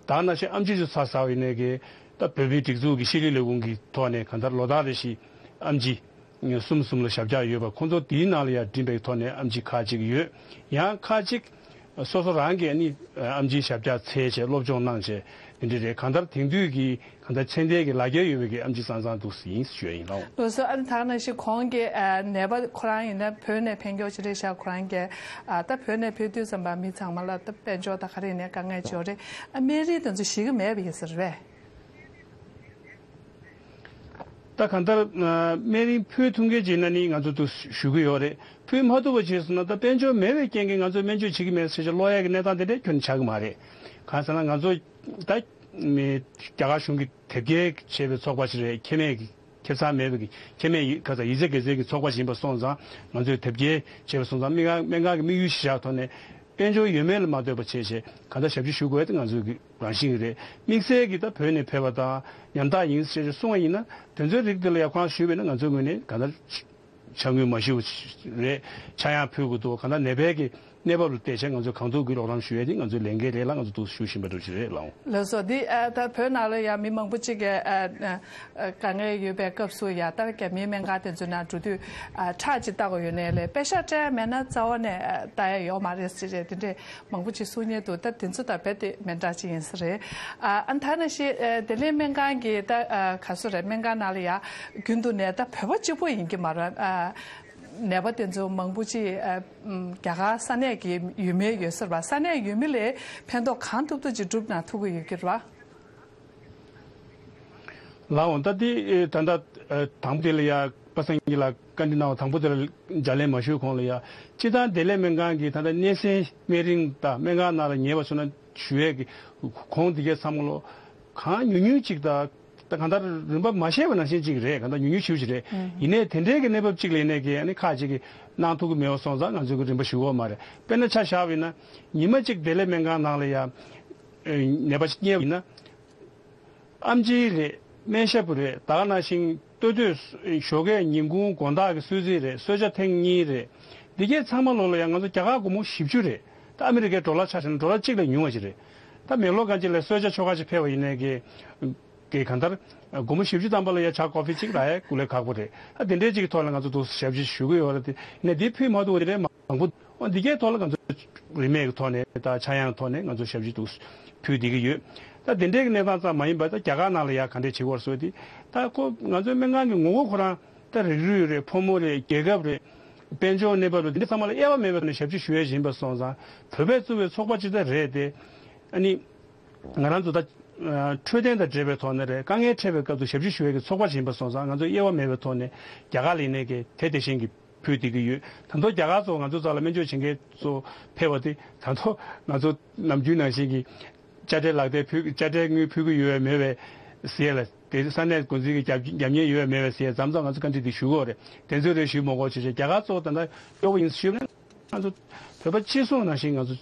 ད་ག་ནང་བཞིན་ཨེམ་ཆི་ཚོ་ཚར་ཚར་བ་ཡིན་ནའི་གི་ད་བོད་མིའི་སྒྲིག་འཛུགས་ཀྱི་ཤེས་རིག་ལས་ཁུངས་ཀྱི་ཐོག་ནས་གང་ལྟར་ལོ་ལྟར་རེ་བཞིན་ཨེམ་ཆི་གསུམ་གསུམ་ལ་ཞབས་བཅགས་ཡོད་པ། ཁོང་ཚོ་དེའི་ནང་ལ་ཡ་འགྲིམས་པའི་ཐོག་ནས་ཨེམ་ཆི་ཁག་ཅིག་ཡོད། ཡང་ཁག་ཅིག་སོ་སོ་རང་གིས་ཨ་ནི་ཨེམ་ཆིའི་ཞབས་བཅགས་འཚོལ་བྱས་སློབ་སྦྱོང་གནང་བྱས་དེ་འདྲ་རེད། གང་ལྟར་དེང་དུས་ཀྱི་གང་ལྟར་ཚད་ལྡན་གྱི་ལག་ཁྱེར་ཡོད་པའི་གི་ཨེམ་ཆི་ཙང་ཙང་འདུག་ཟིན་ཞུ་ཡ་ཡིན་ལགས། ལགས་སོ། ཨ་ནི་ད་ག་ནང་བཞིན་ཁོང་གི་ཨ་ནད་པ་ཁོ་རང་ཡིན་ན་བོད་ནས་ཕེབས་མགྱོགས་ཅིག་རེད་ཤག་ཁོ་རང་གི་ཨ་ད་བོད་ནས་ཕེབས་དུས་ཙམ་པ་མི་ཚང་མ་ལ་ད་དཔལ་འབྱོར་དང་ག་རེ་ཡིན་ནའི་དཀའ་ངལ་ཅིག་ཡོད་རེད། ཨ་སྨན་རིན་དེ་ཚོ་ཞིག་གི་མེད་པ་ཡིན་ཟེར་བས། ད་གང་ལྟར་ཨ་སྨན་རིན་ཕུལ་ཐུབ་མཁན་བྱས་ན་ནི་ང་ཚོ་འདུག་ཞུ་གི་ཡོད་རེད། ཕུལ་མ་ཐུབ་པ་བྱས་སོང་ན་ད་དཔལ་འབྱོར་མེད་པའི་རྐྱེན་གྱིས་ང་ཚོས་སྨན་བཅོས་བྱེད་ཀྱི་མེད་ཟེར་བྱས་ཀློག་ཡས་ཀྱི་གནས་སྟངས་དེ་འདྲ་ཁྱོན་ནས་ཆགས་ཀྱི་མ་རེད། གང་ཟེར་ན་ང་ཚོ་ད་མི་རྒྱ་གར་གཞུང་གིས་དེབ་སྐྱེལ་བྱས་པའི་ཚོགས་པ་ཞིག་རེད། ཁེ་མེད་ཀྱི་ཁེ་བཟང་མེད་པའི་ཁེ་མེད་ཡི་ག་ས་ཡིག་ཚད་དགེ་ཚད་ཀྱི་ཚོགས་པ་ཞིག་ཡིན་པ་སོང་ཙང་། ང་ཚོས་དེབ་སྐྱེལ་བྱས་པ་སོང་ཙང་སྨན་ཁང་སྨན་ཁང་གི་དམིགས་ཡུལ་གཞིར་བཞག་ཐོག་ནས་དཔལ་འབྱོར་ཡོད་མེད་ལ་མ་ལྟོས་པ་བྱས་བྱས་གང་ལྟར་ཞབས་ཕྱི་ཞུ་དགོས་དེ་ང་ཚོའི་གི་རང་བཞིན་རེད། དམིགས་བསལ་གྱི་ད་བོད་ནས་ཕེབས་པ་དང་ཉམ་ཐག་ཡིན་ཞེས་གསུངས་པ་ཡིན་ན། དེ་ཚོའི་རིགས་དེ་ལ་ཡ་ཁོང་ཞུས་པས་ན་ང་ཚོའི་ངོས་ནས་གང་ལྟར་ཆ་དངུལ་མ་ཞུ་རེད། ཆག་ཡང་ཕུལ་དགོས་འདུག་གང་ལྟར་ནད་པའི་གི་གནས་བབ་ལ་བལྟས་བྱས་ང་ཚོས་གང་ཐུབ་ཀྱིས་རོགས་རམ་ཞུ་ཡས་དེ་ང་ཚོའི་ལས་འགན་རེད་ལ། ང་ཚོ་འདུག་ཞུ་བཞིན་པ་འདྲ་ཞིག་རེད་ལགས། ལགས་སོ། འདི་ཨ་ད་བོད་ནང་ལ་ཡང་མི་མང་པོ་ཅིག་གིས་ཨ་ཨ་དཀའ་ངལ་ཡོད་པའི་སྐབས་སུ་ཡ་ད་རྒྱ་མིའི་སྨན་ཁང་དེ་ཚོའི་ནང་འགྲོ་དུས་ཨ་ཁྲག་ཅིག་ལྟ་དགོས་ཡོད་ནའི་ལས་པེ་ཤག་སྤྲད་མེད་ན་རྩ་བ་ནས་ཨ་ལྟ་ཡ་ཡོད་མ་རེད་ཟེར་རེད། དེ་འདྲས་མང་པོ་ཅིག་གསུང་མཁན་འདུག་ད་དེ་ཚོ་ད་རྦད་དེ་མི་འདྲ་ཅིག་ཡིན་ས་རེད། ཨ་ཨ་ད་ནང་བཞིན་ཨ་བདེ་ལེགས་སྨན་ཁང་གི་ད་ཨ་ག་ཚོད་རེད། སྨན་ཁང་ནང་ལ་ཡ་རྒྱུན་དུ་ནས་ད་བོད་པ་གཅིག་པོ་ཡིན་གྱི་མ་རེད། ཨ་ནད་པ་དེ་ཚོ་མང་པོ་ཅིག་ཨ་རྒྱ་གར་ས་གནས་ཀྱི་ཡུལ་མི་ཡོད་ས་རེད་པ། ས་གནས་ཡུལ་མི་ལས་ཕན་ཐོགས་གང་ཐུབ་ཐུབ་ཅིག་སྒྲུབ་གནང་ཐུབ་ཀྱི་ཡོད་ཀྱི་རེད་པ། ལགས་འོང་། ད་དེ་ད་ལྟ་དང་པོ་དེ་ལ་ཡ་པ་སངས་སྐྱིད་ལགས་བཀའ་འདྲི་གནང་བ་དང་པོ་དེ་ལ་ལྗགས་ལན་མ་ཞུ་གོང་ལ་ཡ། སྤྱིར་བཏང་བདེ་ལེགས་སྨན་ཁང་གི་ད་ལྟ་སྣེ་ཚན་སྨན་རིན་དང་སྨན་ཁང་ནང་ལ་ཉེ་བ་བྱུང་ན་ཞུ་ཡས་ཀྱི་གོང་དེ་གའི་ཚང་མ་ལོ་གང་ཉུང་ཉུང་ཅིག་དང་། ད་གང་ལྟར་རིན་པ་མ་ཤེས་པ་ནང་བཞིན་ཅིག་རེད། གང་ལྟར་ཉུང་ཉུང་ཞེ་པོ་ཅིག་རེད། ཡིན་ནའི་དེ་འདྲའི་གི་གནས་བབ་ཅིག་ལ་ཡིན་ནའི་གི་ཨ་ནི་ཁག་ཅིག་གིས་གནང་ཐུབ་ཀྱི་མེད་པ་སོང་ཙང་ང་ཚོས་གི་རིན་པ་ཞུ་གི་ཡོད་མ་རེད། དཔེར་ན་ཆ་བཞག་པ་ཡིན་ན་ཉི་མ་གཅིག་བདེ་ལེགས་སྨན་ཁང་ནང་ལ་ཡ་ནད་པ་ཞིག་བསྙལ་བ་ཡིན་ན། ཨེམ་ཆི་རེད། སྨན་ཞབས་རེད། ད་ག་ནང་བཞིན་ལྟོ་ཐོས་ཞོགས་ཀས་ཉིན་གུང་དགོང་དག་གི་གསོལ་ཚིགས་རེད། གསོལ་ཇ་ཐེངས་གཉིས་རེད། འདི་གའི་ཚང་མ་ལོ་ལ་ཡང་ང་ཚོ་རྒྱ་གར་སྒོར་མོ་བཞི་བཅུ་རེད། ད་ཨ་མི་རི་ཀའི་ཌོ་ལར་ཆ་བཞག་ན་ཌོ་ལར་གཅིག་ལས་ཉུང་བ་ཞིག་རེད། ད་མེག་ལོར་གང་ཅི་ལ་གསོལ་ཇ་ཆོ་ག་ཅིག་ཕེབས་པ་ཡིན་ནའི་གི་གི་གང་ལྟར་སྒོར་མོ་བཞི་བཅུ་ཐམ་པ་ལ་ཡ་ཇ་ཀོ་ཕི་གཅིག་རག་ཡ་ཀུ་ལེ་ཁག་པོ་རེད། ཨ་དེ་འདྲའི་ཅིག་གི་ཐོག་ལ་ང་ཚོ་འདུག་ཞབས་ཕྱི་ཞུ་གི་ཡོད་རེད་དེ། ཡིན་ནའི་འདི་ཕུལ་མ་ཐུབ་པ་དེ་འདྲའི་མང་པོ། འོ་འདི་གའི་ཐོག་ལ་ང་ཚོ་རིན་མེད་ཀྱི་ཐོག་ནས་དང་ཆག་ཡང་ཐོག་ནས་ང་ཚོ་ཞབས་ཕྱི་འདུག་ཕུལ་བསྡད་ཀྱི་ཡོད། ད་དེ་འདྲའི་གི་གནས་སྟངས་ཙམ་མ་ཡིན་པར་ད་རྒྱ་གར་ནང་ལ་ཡ་ག་འདྲས་བྱེད་དགོས་སོགས་དེ། ད་ཁོ་ང་ཚོའི་སྨན་ཁང་གི་ངོ་བོ་ཁོ་རང་ད་རིགས་རུས་རེད། ཕོ་མོ་རེད། རྒྱལ་ཁབ་རེད། དཔལ་འབྱོར་གནས་བབ་རེད། འདི་འདྲ་ཚང་མ་ལ་དབྱེ་བ་མེད་པའི་ཐོག་ནས་ཞབས་ཕྱི་ཞུ་ཡས་ཡིན་པ་སོང་ཙང་བོད་པས་བཙུགས་པའི་ཚོགས་པ་ཅིག་ད་རེད་དེ། ཨ་ནི་ང་རང་ཚོ་ད་འཕྲོད་བསྟེན་དང་འབྲེལ་བའི་ཐོག་ནས་རེད། དཀའ་ངལ་འཕྲད་པའི་སྐབས་སུ་ཞབས་ཕྱི་ཞུ་ཡས་ཀྱི་ཚོགས་པ་ཞིག་ཡིན་པ་སོང་ཙང་ང་ཚོས་དབྱེ་བ་མེད་པའི་ཐོག་ནས་རྒྱ་གར་ལ་ཡིན་ནའི་གི་དེ་དེ་བཞིན་གྱི་ཕུལ་བསྡད་ཀྱི་ཡོད། ད་དུང་རྒྱ་གར་ཚོ་ང་ཚོ་རྩ་ལ་སྨན་བཅོས་བྱེད་མཁན་ཚོ་ཕེབས་པ་དེ་ད་དུང་ང་ཚོ་ནམ་རྒྱུན་ནང་བཞིན་གྱི་དཔྱ་ཁྲལ་ལག་དེབ་ཕུལ། དཔྱ་ཁྲལ་དངུལ་ཕུལ་གྱི་ཡོད་པས་མེད་པས་ཟེར་ལ། དེ་ས་གནས་འགོ་འཛིན་གྱི་རྒྱབ་རྒྱབ་གཉེར་ཡོད་པས་མེད་པས་ཟེར་མཚམས་མཚམས་ང་ཚོ་བཀའ་འདྲི་དེ་ཞུ་གི་ཡོད་རེད། དེ་ཚོའི་རེ་ཞུ་མ་དགོས་བྱས་བྱས་རྒྱ་གར་ཚོ་ད་ལྟ་སྐྱོ་བོ་ཡིན་ཞུས་ན་ང་ཚོ་བོད་པ་སྤྱི་སོང་ནང་བཞིན་ང་ཚོ་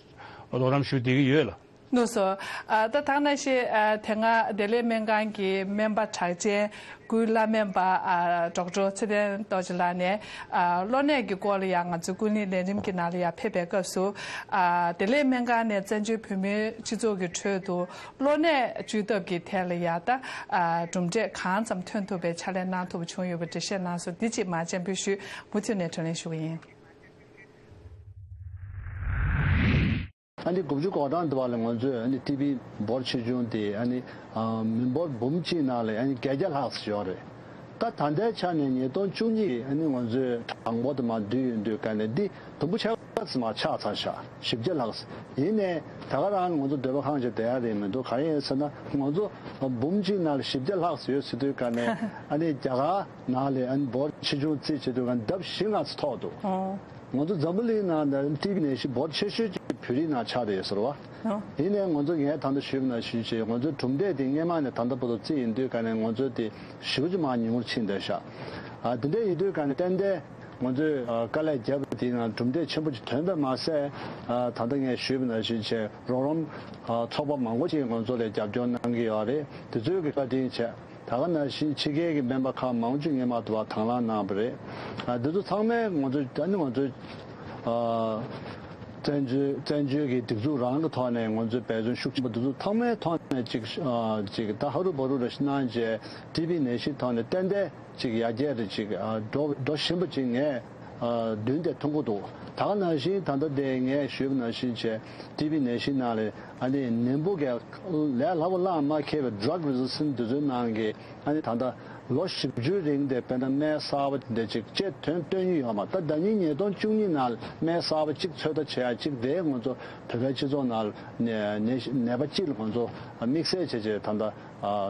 རོགས་རམ་ཞུ་བསྡད་ཀྱི་ཡོད་ལ། ལགས་སོ། ཨ་ད་ཐང་ན་ཤེས་ཨ་དེ་སྔ་བདེ་ལེགས་སྨན་ཁང་གི་སྨན་པ་གྲགས་ཅན་སྐུའི་བླ་སྨན་པ་ཨ་ཌོག་ཊར་ཚེ་བརྟན་རྡོ་རྗེ་ལགས་ནས་ཨ་གློ་ནད་ཀྱི་སྐོར་ལ་ཡང་ང་ཚོ་ཀུན་གླེང་ལས་རིམ་གྱི་ནང་ལ་ཡང་ཕེབས་པའི་སྐབས་སུ་ཨ་བདེ་ལེགས་སྨན་ཁང་ནས་བཙན་བྱོལ་བོད་མིའི་སྤྱི་ཚོགས་ཀྱི་ཁྲོད་དུ་གློ་ནད་བཅོས་ཐབས་ཀྱི་ཐད་ལ་ཡང་ད་ཨ་གྲུབ་འབྲས་གང་ཙམ་ཐོན་ཐུབ་པའི་ཕྱག་ལས་གནང་ཐུབ་པ་བྱུང་ཡོད་པ་འགྲེལ་བཤད་གནང་སོང་། འདི་གཅིག་མར་སྤྱན་འབུལ་ཞུས། མུ་མཐུད་ནས་དྲི་ལན་ཞུ་གི་ཡིན། ཨ་ནི་དགུ་བཅུ་གོ་གྲངས་དུ་བ་ལ་ང་ཚོས་ཨ་ནི་ཊི་བི་འབོར་ཆེ་ཆུང་དེ་ཨ་ནི་ཨ་མི་འབོར་འབུམ་གཅིག་ནང་ལ་ཨ་ནི་བརྒྱད་བརྒྱ་ལྷག་ཙམ་ཡོད་རེད། ད་ད་ལྟའི་ཆ་ནས་ཉིས་སྟོང་བཅུ་གཉིས་ཨ་ནི་ང་ཚོས་གྲངས་འབོར་དུ་མར་བསྡུས་ཡོང་དུས་ཀ་ནས་འདི་དུམ་བུ་ཆེ་བ་ཙམ་མར་ཆག་ཚར་ཤག་བཞི་བརྒྱ་ལྷག་ཙམ། ཡིན་ནའི་ད་ག་རང་ང་ཚོ་སྡོད་པ་ཁང་ཞིག་བསྡད་ཡ་རེད་མི་འདུག་གང་ཡིན་ཟེར་ན་ང་ཚོ་འབུམ་གཅིག་ནང་ལ་བཞི་བརྒྱ་ལྷག་ཙམ་ཡོད་ཟེར་དུས་ཀ་ནས་ཨ་ནི་རྒྱ་གར་ནང་ལ་ཨ་ནི་འབོར་ཆེ་ཆུང་རྩིས་བྱེད་དུས་ཀ་ལྡབ་བཞི་ལྔ་ཙམ་མཐོ་འདུག་ཨོ། ང་ཚོ་འཛམ་བུ་གླིང་ནང་ནས་ཊི་བི་ནད་གཞི་འབོར་ཆེ་ཤོས་ཀྱི་བོད་རིགས་ནང་ཆགས་བསྡད་ཡོད་ཟེར་བ། ཨོ། ཡིན་ནའི་ང་ཚོ་ངས་ད་ལྟ་ཞུས་པ་ནང་བཞིན་བྱས་ང་ཚོའི་གྲུབ་འབྲས་དེ་སྔས་མ་ནས་ད་ལྟ་བར་དུ་རྩིས་ཡིན་དུས་ཀ་ནས་ང་ཚོ་དེ་ཞེ་པོ་ཅིག་མར་ཉུང་ངུར་ཕྱིན་བསྡད་ཤག་ཨ་དེ་འདྲ་ཡིན་དུས་ཀ་ནས་ཏན་ཏན་ང་ཚོས་ཨ་དཀའ་ལས་བརྒྱབ་པ་དེའི་ནང་གྲུབ་འབྲས་ཆེན་པོ་ཅིག་ཐོན་པ་མ་ཟད། ཨ་ད་ལྟ་ངས་ཞུས་པ་ནང་བཞིན་བྱས་རོགས་རམ་ཨ་ཚོགས་པ་མང་པོ་ཅིག་ང་ཚོ་ལ་རྒྱབ་སྐྱོར་གནང་གི་ཡོད་རེད། དེ་ཚོའི་གི་བཀའ་དྲིན་བྱས། ད་ག་ནང་བཞིན་ཕྱི་རྒྱལ་གྱི་སྨན་པ་ཁག་མང་པོ་ཅིག་སྔོན་མ་དུ་བ་དང་བླངས་གནང་བ་རེད། ཨ་འདི་ཚོ་ཚང་མས་ང་ཚོ་ཨ་ནི་ང་ཚོ་ཨ་བཙན་བྱོལ་བཙན་བྱོལ་གྱི་སྒྲིག་འཛུགས་རང་གི་ཐོག་ནས་ང་ཚོས་འབད་བརྩོན་ཤུགས་ཆེན་པོ་འདི་ཚོ་ཚང་མའི་ཐོག་ནས་ཅིག་ཨ་ཅིག་ད་ཧ་རུ་བ་རུ་རེ་ཞིག་གནང་རྗེས་ཊི་བི་ནད་གཞིའི་ཐོག་ནས་ཏན་ཏན་ཅིག་ཡར་རྒྱས་རེ་ཅིག་ཨ་འགྲོ་འགྲོ་བཞིན་པ་ཅིག་ངས་ཨ་མདུན་དེ་མཐོང་གི་འདུག་ད་ག་ནང་བཞིན་ད་ལྟ་དེ་ངས་ཞུས་པ་ནང་བཞིན་བྱས་ཊི་བི་ནད་གཞིའི་ནང་ལ་ཨ་ནི་ནད་འབུ་གས་ལས་སླ་པོ་བླངས་མ་ཁེལ་བའི་drug resistant འདི་ཚོའི་ནང་གི་ཨ་ནི་ད་ལྟ་ལོ་བཞི་བཅུའི་རིང་དེ་དཔེར་ན་སྨན་གསར་པ་དེ་འདྲ་ཅིག་ཅེས་ཐོན་སྟོན་རྒྱུ་ཡོད་མ་ད་ཟླ་ཉིན་ཉིས་སྟོང་བཅུ་གཉིས་ནང་ལ་སྨན་གསར་པ་གཅིག་ཚོད་ལྟ་བྱེད་ཡ་གཅིག་དེ་ང་ཚོ་བོད་པའི་སྤྱི་ཚོགས་ནང་ལ་ནད་ནད་ནད་པ་གཅིག་ལ་ང་ཚོ་དམིགས་བསལ་བྱས་བྱས་ད་ལྟ་ཨ་ཨ་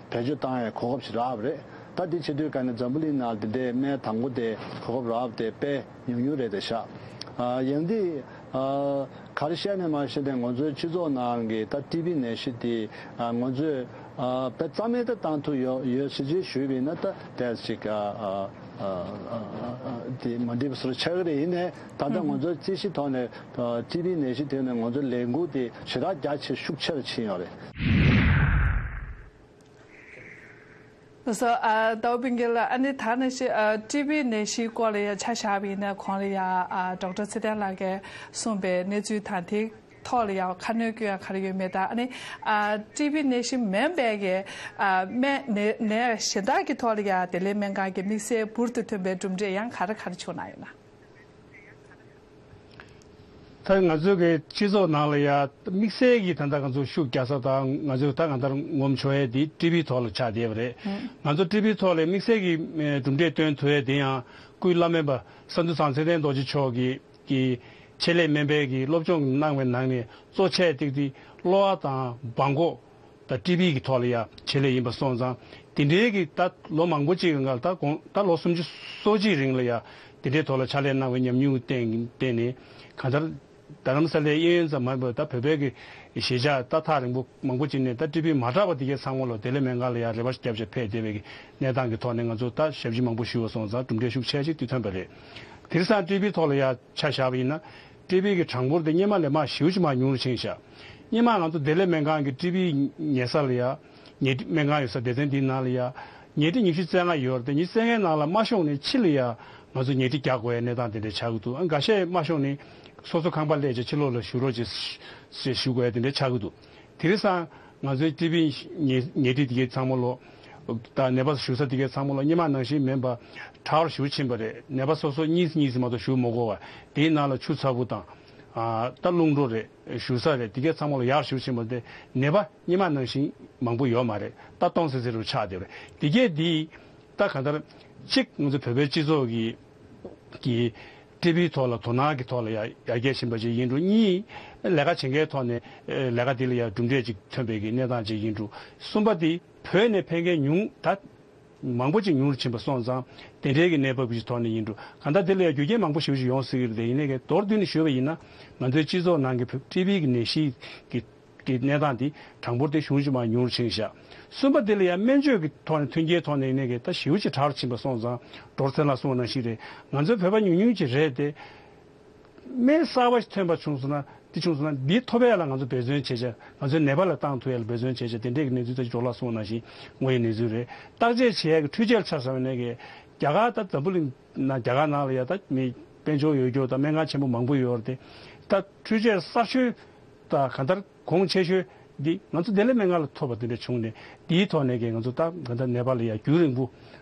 བེད་སྤྱོད་བཏང་ཡའི་གོ་སྐབས་ཤིག་རག་པ་རེད། ད་འདི་བྱེད་དུས་ག་ནས་འཛམ་བུ་གླིང་ནང་འདི་འདྲའི་སྨན་དང་པོ་དེ་གོ་སྐབས་རག་པ་དེ་དཔེ་ཉུང་ཉུང་རེད་དེ་ཤག་ཨ་ཡང་འདི་ཨ་ག་རེ་བཤད་ནས་མ་བཤད་ནས་ང་ཚོའི་སྤྱི་ཚོགས་ནང་གི་ད་ཊི་བི་ནད་གཞི་དེ་ཨ་ང་ཚོས་ཨ་དཔེ་རྩ་མེད་ད་བཏང་ཐུབ་ཡོད་ཡོད་ཟེར་ཅིག་ཞུས་པ་ཡིན་ན་ད་དེ་ཅིག་ཨ་ཨ་ཨ་ཨ་ཨ་དེ་མ་འགྲིག་པ་བཟོ་འདྲ་ཆགས་ཀྱི་རེད། ཡིན་ནའི་ད་ལྟ་ང་ཚོའི་རྩིས་གཞི་ཐོག་ནས་ཨ་ཊི་བི་ནད་གཞི་དེ་ནས་ང་ཚོའི་ལས་འགུལ་དེ་ཞེ་དྲག་རྒྱ་ཆེ་ཤུགས་ཆེ་རུ་ཕྱིན་ཡོད་རེད། སོ་ཨ་ཟླ་བ་བིན་ཀེ་ལགས་ཨ་ནི་ད་ནི་ཤི་ཨ་ཊི་བི་ནད་གཞིའི་སྐོར་ལ་ཡང་ཆ་བཞག་པ་ཡིན་ན་གོང་ལ་ཡང་ཨ་ཌོག་ཊར་ཚེ་བརྟན་ལགས་ཀྱིས་གསུངས་པའི་གནས་ཚུལ་དང་དེའི་ཐོག་ལ་ཡང་ཁ་སྣོན་སྐྱོན་ཡང་ག་རེ་ཡོད་མེད་དང་ཨ་ནི་ཨ་ཊི་བི་ནད་གཞི་མིན་པའི་གི་ཨ་སྨན་ནད་ནད་གཞན་དག་གི་ཐོག་ལ་ཡང་བདེ་ལེགས་སྨན་ཁང་གི་དམིགས་བསལ་འབུར་དུ་ཐོན་པའི་གྲུབ་འབྲས་ཡང་ག་རེ་ག་རེ་བྱུང་གནང་ཡོད་ན། ད་ང་ཚོའི་གི་སྤྱི་ཚོགས་ནང་ལ་ཡ་དམིགས་བསལ་གྱི་ད་ལྟ་ང་ཚོ་ཤུགས་རྒྱག་ས་དང་ང་ཚོས་ད་གང་ལྟར་ངོམ་ཆོག་ཡས་དེ་ཊི་བི་ཐོག་ལ་ཆགས་བསྡད་པ་རེད། ང་ཚོ་ཊི་བི་ཐོག་ལ་དམིགས་བསལ་གྱི་གྲུབ་འབྲས་སྟོན་ཐུབ་ཡས་དེ་ཡང་སྐུའི་བླ་སྨན་པ་ས་འདུ་ཚང་ཚེ་བརྟན་རྡོ་རྗེ་མཆོག་གིས་ཀྱི་ཆེད་ལས་སྨན་པའི་གི་སློབ་སྦྱོང་གནང་བའི་ནང་ནས་གཙོ་ཆེ་ཏིག་ཏིག་གློ་བ་དང་སྦྲང་ཀོ་དང་ཊི་བི་གི་ཐོག་ལ་ཡ་ཆེད་ལས་ཡིན་པ་སོང་ཙང་དེ་འདྲའི་གི་ད་ལོ་མང་པོ་ཅིག་གི་སྔར་ད་གོང་ད་ལོ་སུམ་ཅུ་སོ་གཅིག་རིང་ལ་ཡ་དེ་འདྲའི་ཐོག་ལ་ཕྱག་ལས་གནང་བའི་ཉམས་མྱོང་བརྟེན་བརྟེན་ནས་གང་ལྟར་རྡ་རམ་ས་ལའི་གཡས་གཡོན་ཙམ་མ་ཡིན་པར་ད་བོད་པའི་གི་གཞིས་ཆགས་ད་ཐག་རིང་པོ་མང་པོ་ཅིག་ནས་ད་ཊི་བི་མ་དྲག་པ་དེ་གའི་ཚང་མ་ལ་བདེ་ལེགས་སྨན་ཁང་ལ་ཡ་རེ་བ་བརྒྱབ་བྱས་ཕེབས་བསྡད་པའི་གི་གནས་སྟངས་ཀྱི་ཐོག་ནས་ང་ཚོ་ད་ཞབས་ཕྱི་མང་པོ་ཞུས་པ་སོང་ཙང་གྲུབ་འབྲས་ཤུགས་ཆེ་ཅིག་དེ་ཐོན་པ་རེད། དེང་སང་ཊི་བི་ཐོག་ལ་ཡ་ཆ་བཞག་པ་ཡིན་ན། ཊི་བི་གི་གྲངས་འབོར་དེ་སྔོན་མ་ལས་མར་ཞེ་པོ་ཅིག་མར་ཉུང་རུ་ཕྱིན་ཤག་སྔོན་མ་ང་ཚོ་བདེ་ལེགས་སྨན་ཁང་གི་ཊི་བི་ཉལ་ས་ལ་ཡ། ཉལ་ཁྲི་སྨན་ཁང་ཡོད་ས་སྡེ་ཚན་འདིའི་ནང་ལ་ཡ། ཉལ་ཁྲི་ཉི་ཤུ་རྩ་ལྔ་ཡོད་རེད་དེ་ཉི་ཤུ་རྩ་ལྔའི་ནང་ལ་མ་ཤོང་ནས་ཕྱི་ལ་ཡ། ང་ཚོ་ཉལ་ཁྲི་རྒྱག་དགོས་ཡ་གནས་སྟངས་དེ་འདྲ་ཆགས་ཀྱི་འདུག་ཨ་འགའ་ཤས་མ་ཤོང་ནས་སོ་སོ་ཁང་པ་གླས་བྱས་ཕྱི་ལོགས་ལ་བཞུགས་རོགས་བྱེད་ཞེས་ཞུ་དགོས་ཡ་དེ་འདྲ་ཆགས་ཀྱི་འདུག་དེང་སང་ང་ཚོའི་ཊི་བི་ཉལ་ཉལ་ཁྲི་དེ་གའི་ཚང་མ་ལོ། ད་ནད་པ་བཞུགས་ས་དེ་གའི་ཚང་མ་ལོ་སྔོན་མ་ནང་བཞིན་མིན་པ། དྲག་རུ་ཞེ་པོ་ཕྱིན་པ་རེད། ནད་པ་སོ་སོ་གཉིས་གཉིས་མ་གཏོགས་བཞུགས་མི་དགོས་པ། དེའི་ནང་ལ་ཆུ་ཚ་པོ་དང་། ཨ་ད་རླུང་འགྲོ་རེད། བཞུགས་ས་རེད། དེ་གའི་ཚང་མ་ལ་ཡག་ཞེ་པོ་ཕྱིན་པ་དེ་ནད་པ་སྔོན་མ་ནང་བཞིན་མང་པོ་ཡོད་མ་རེད། ད་སྟོང་ཟེར་ཟེར་རུ་ཆགས་བསྡད་པ་རེད། དེ་གའི་དེ་ད་གང་ལྟར་གཅིག་ང་ཚོ་བོད་པའི་སྤྱི་ཚོགས་ཀྱི་ཀྱི་ཊི་བི་ཐོག་ལ་དོ་སྣང་གི་ཐོག་ལ་ཡར་ཡར་རྒྱས་ཕྱིན་པ་ཅིག་ཡིན་འགྲོ། གཉིས་ལས་ཀ་བྱེད་མཁན་ཐོག་ནས་ལས་ཀ་དེ་ལ་ཡར་གྲུབ་འབྲས་ཅིག་ཐོན་པའི་གི་གནས་སྟངས་ཅིག་ཡིན་འགྲོ། གསུམ་པ་དེ་བོད་ནས་ཕེབས་མཁན་ཉུང་ད། མང་པོ་ཅིག་ཉུང་རུ་ཕྱིན་པ་སོང་ཙང་དེ་འདྲའི་གི་གནས་བབ་ཅིག་ཐོག་ནས་ཡིན་འགྲོ། གང་ལྟར་དེ་ལ་ཡང་རྒྱུ་རྐྱེན་མང་པོ་ཞེ་པོ་ཅིག་ཡོང་སྲིད་ཀྱི་རེད་དེ། ཡིན་ནའི་གི་མདོར་བསྡུས་ནས་ཞུས་པ་ཡིན་ན་ང་ཚོའི་སྤྱི་ཚོགས་ནང་གི་ཊི་བི་གི་ནད་གཞི་གི་གི་གནས་སྟངས་དེ་གྲངས་འབོར་དེ་ཞེ་པོ་ཅིག་མར་ཉུང་རུ་ཕྱིན་ཤག་གསུམ་པ་དེ་ལ་ཡང་སྨན་བཅོས་ཀྱི་ཐོག་ནས་མཐུན་རྐྱེན་ཐོག་ནས་ཡིན་ནའི་གི་ད་ཞེ་པོ་ཅིག་དྲག་རུ་ཕྱིན་པ་སོང་ཙང་ཌོག་ཊར་ཚེ་ལགས་གསུངས་པ་ནང་བཞིན་རེད། ང་ཚོའི་བོད་པ་ཉུང་ཉུང་ཅིག་རེད་དེ། སྨན་གསར་པ་ཞིག་ཐོན་པ་བྱུང་སོང་ན་འདི་བྱུང་སོང་ན་འདི་ཐོབ་ཡ་ལ་ང་ཚོ་འབད་བརྩོན་བྱེད་བྱ། ང་ཚོའི་ནད་པ་ལ་བཏང་ཐུབ་ཡ་ལ་འབད་བརྩོན་བྱེད་བྱ། དེ་འདྲས་ཀྱི་གནས་ཚུལ་ད་ཅི་ཇོ་ལགས་གསུངས་པ་ནང་བཞིན་དངོས་ཡོད་གནས་ཚུལ་རེད། བརྟག་དཔྱད་བྱེད་ཡ་གི་འཕྲུལ་ཆས་ཆ་བཞག་ནས་གི་རྒྱ་གར་ད་འཛམ་བུ་གླིང་ནང་རྒྱ་གར་ནང་ལ་ཡ་ད་མི་དཔལ་འབྱོར་ཡོད་རྒྱུ་དང་སྨན་ཁང་ཆེན་པོ་མང་པོ་ཡོད་རེད་དེ། ད་འཕྲུལ་ཆས་གསར་ཤོས་ད་གང་ལྟར་གོང་ཆེ་ཤོས་འདི་ང་ཚོ་བདེ་ལེགས་སྨན་ཁང་ལ་ཐོབ་པ་དེ་འདྲ་བྱུང་ནས་འདིའི་ཐོག་ནས་ཀྱི་ང་ཚོ་ད་གང་ལྟར་ནད་པ་ལ་ཡ་རྒྱུན་རིང་པོ་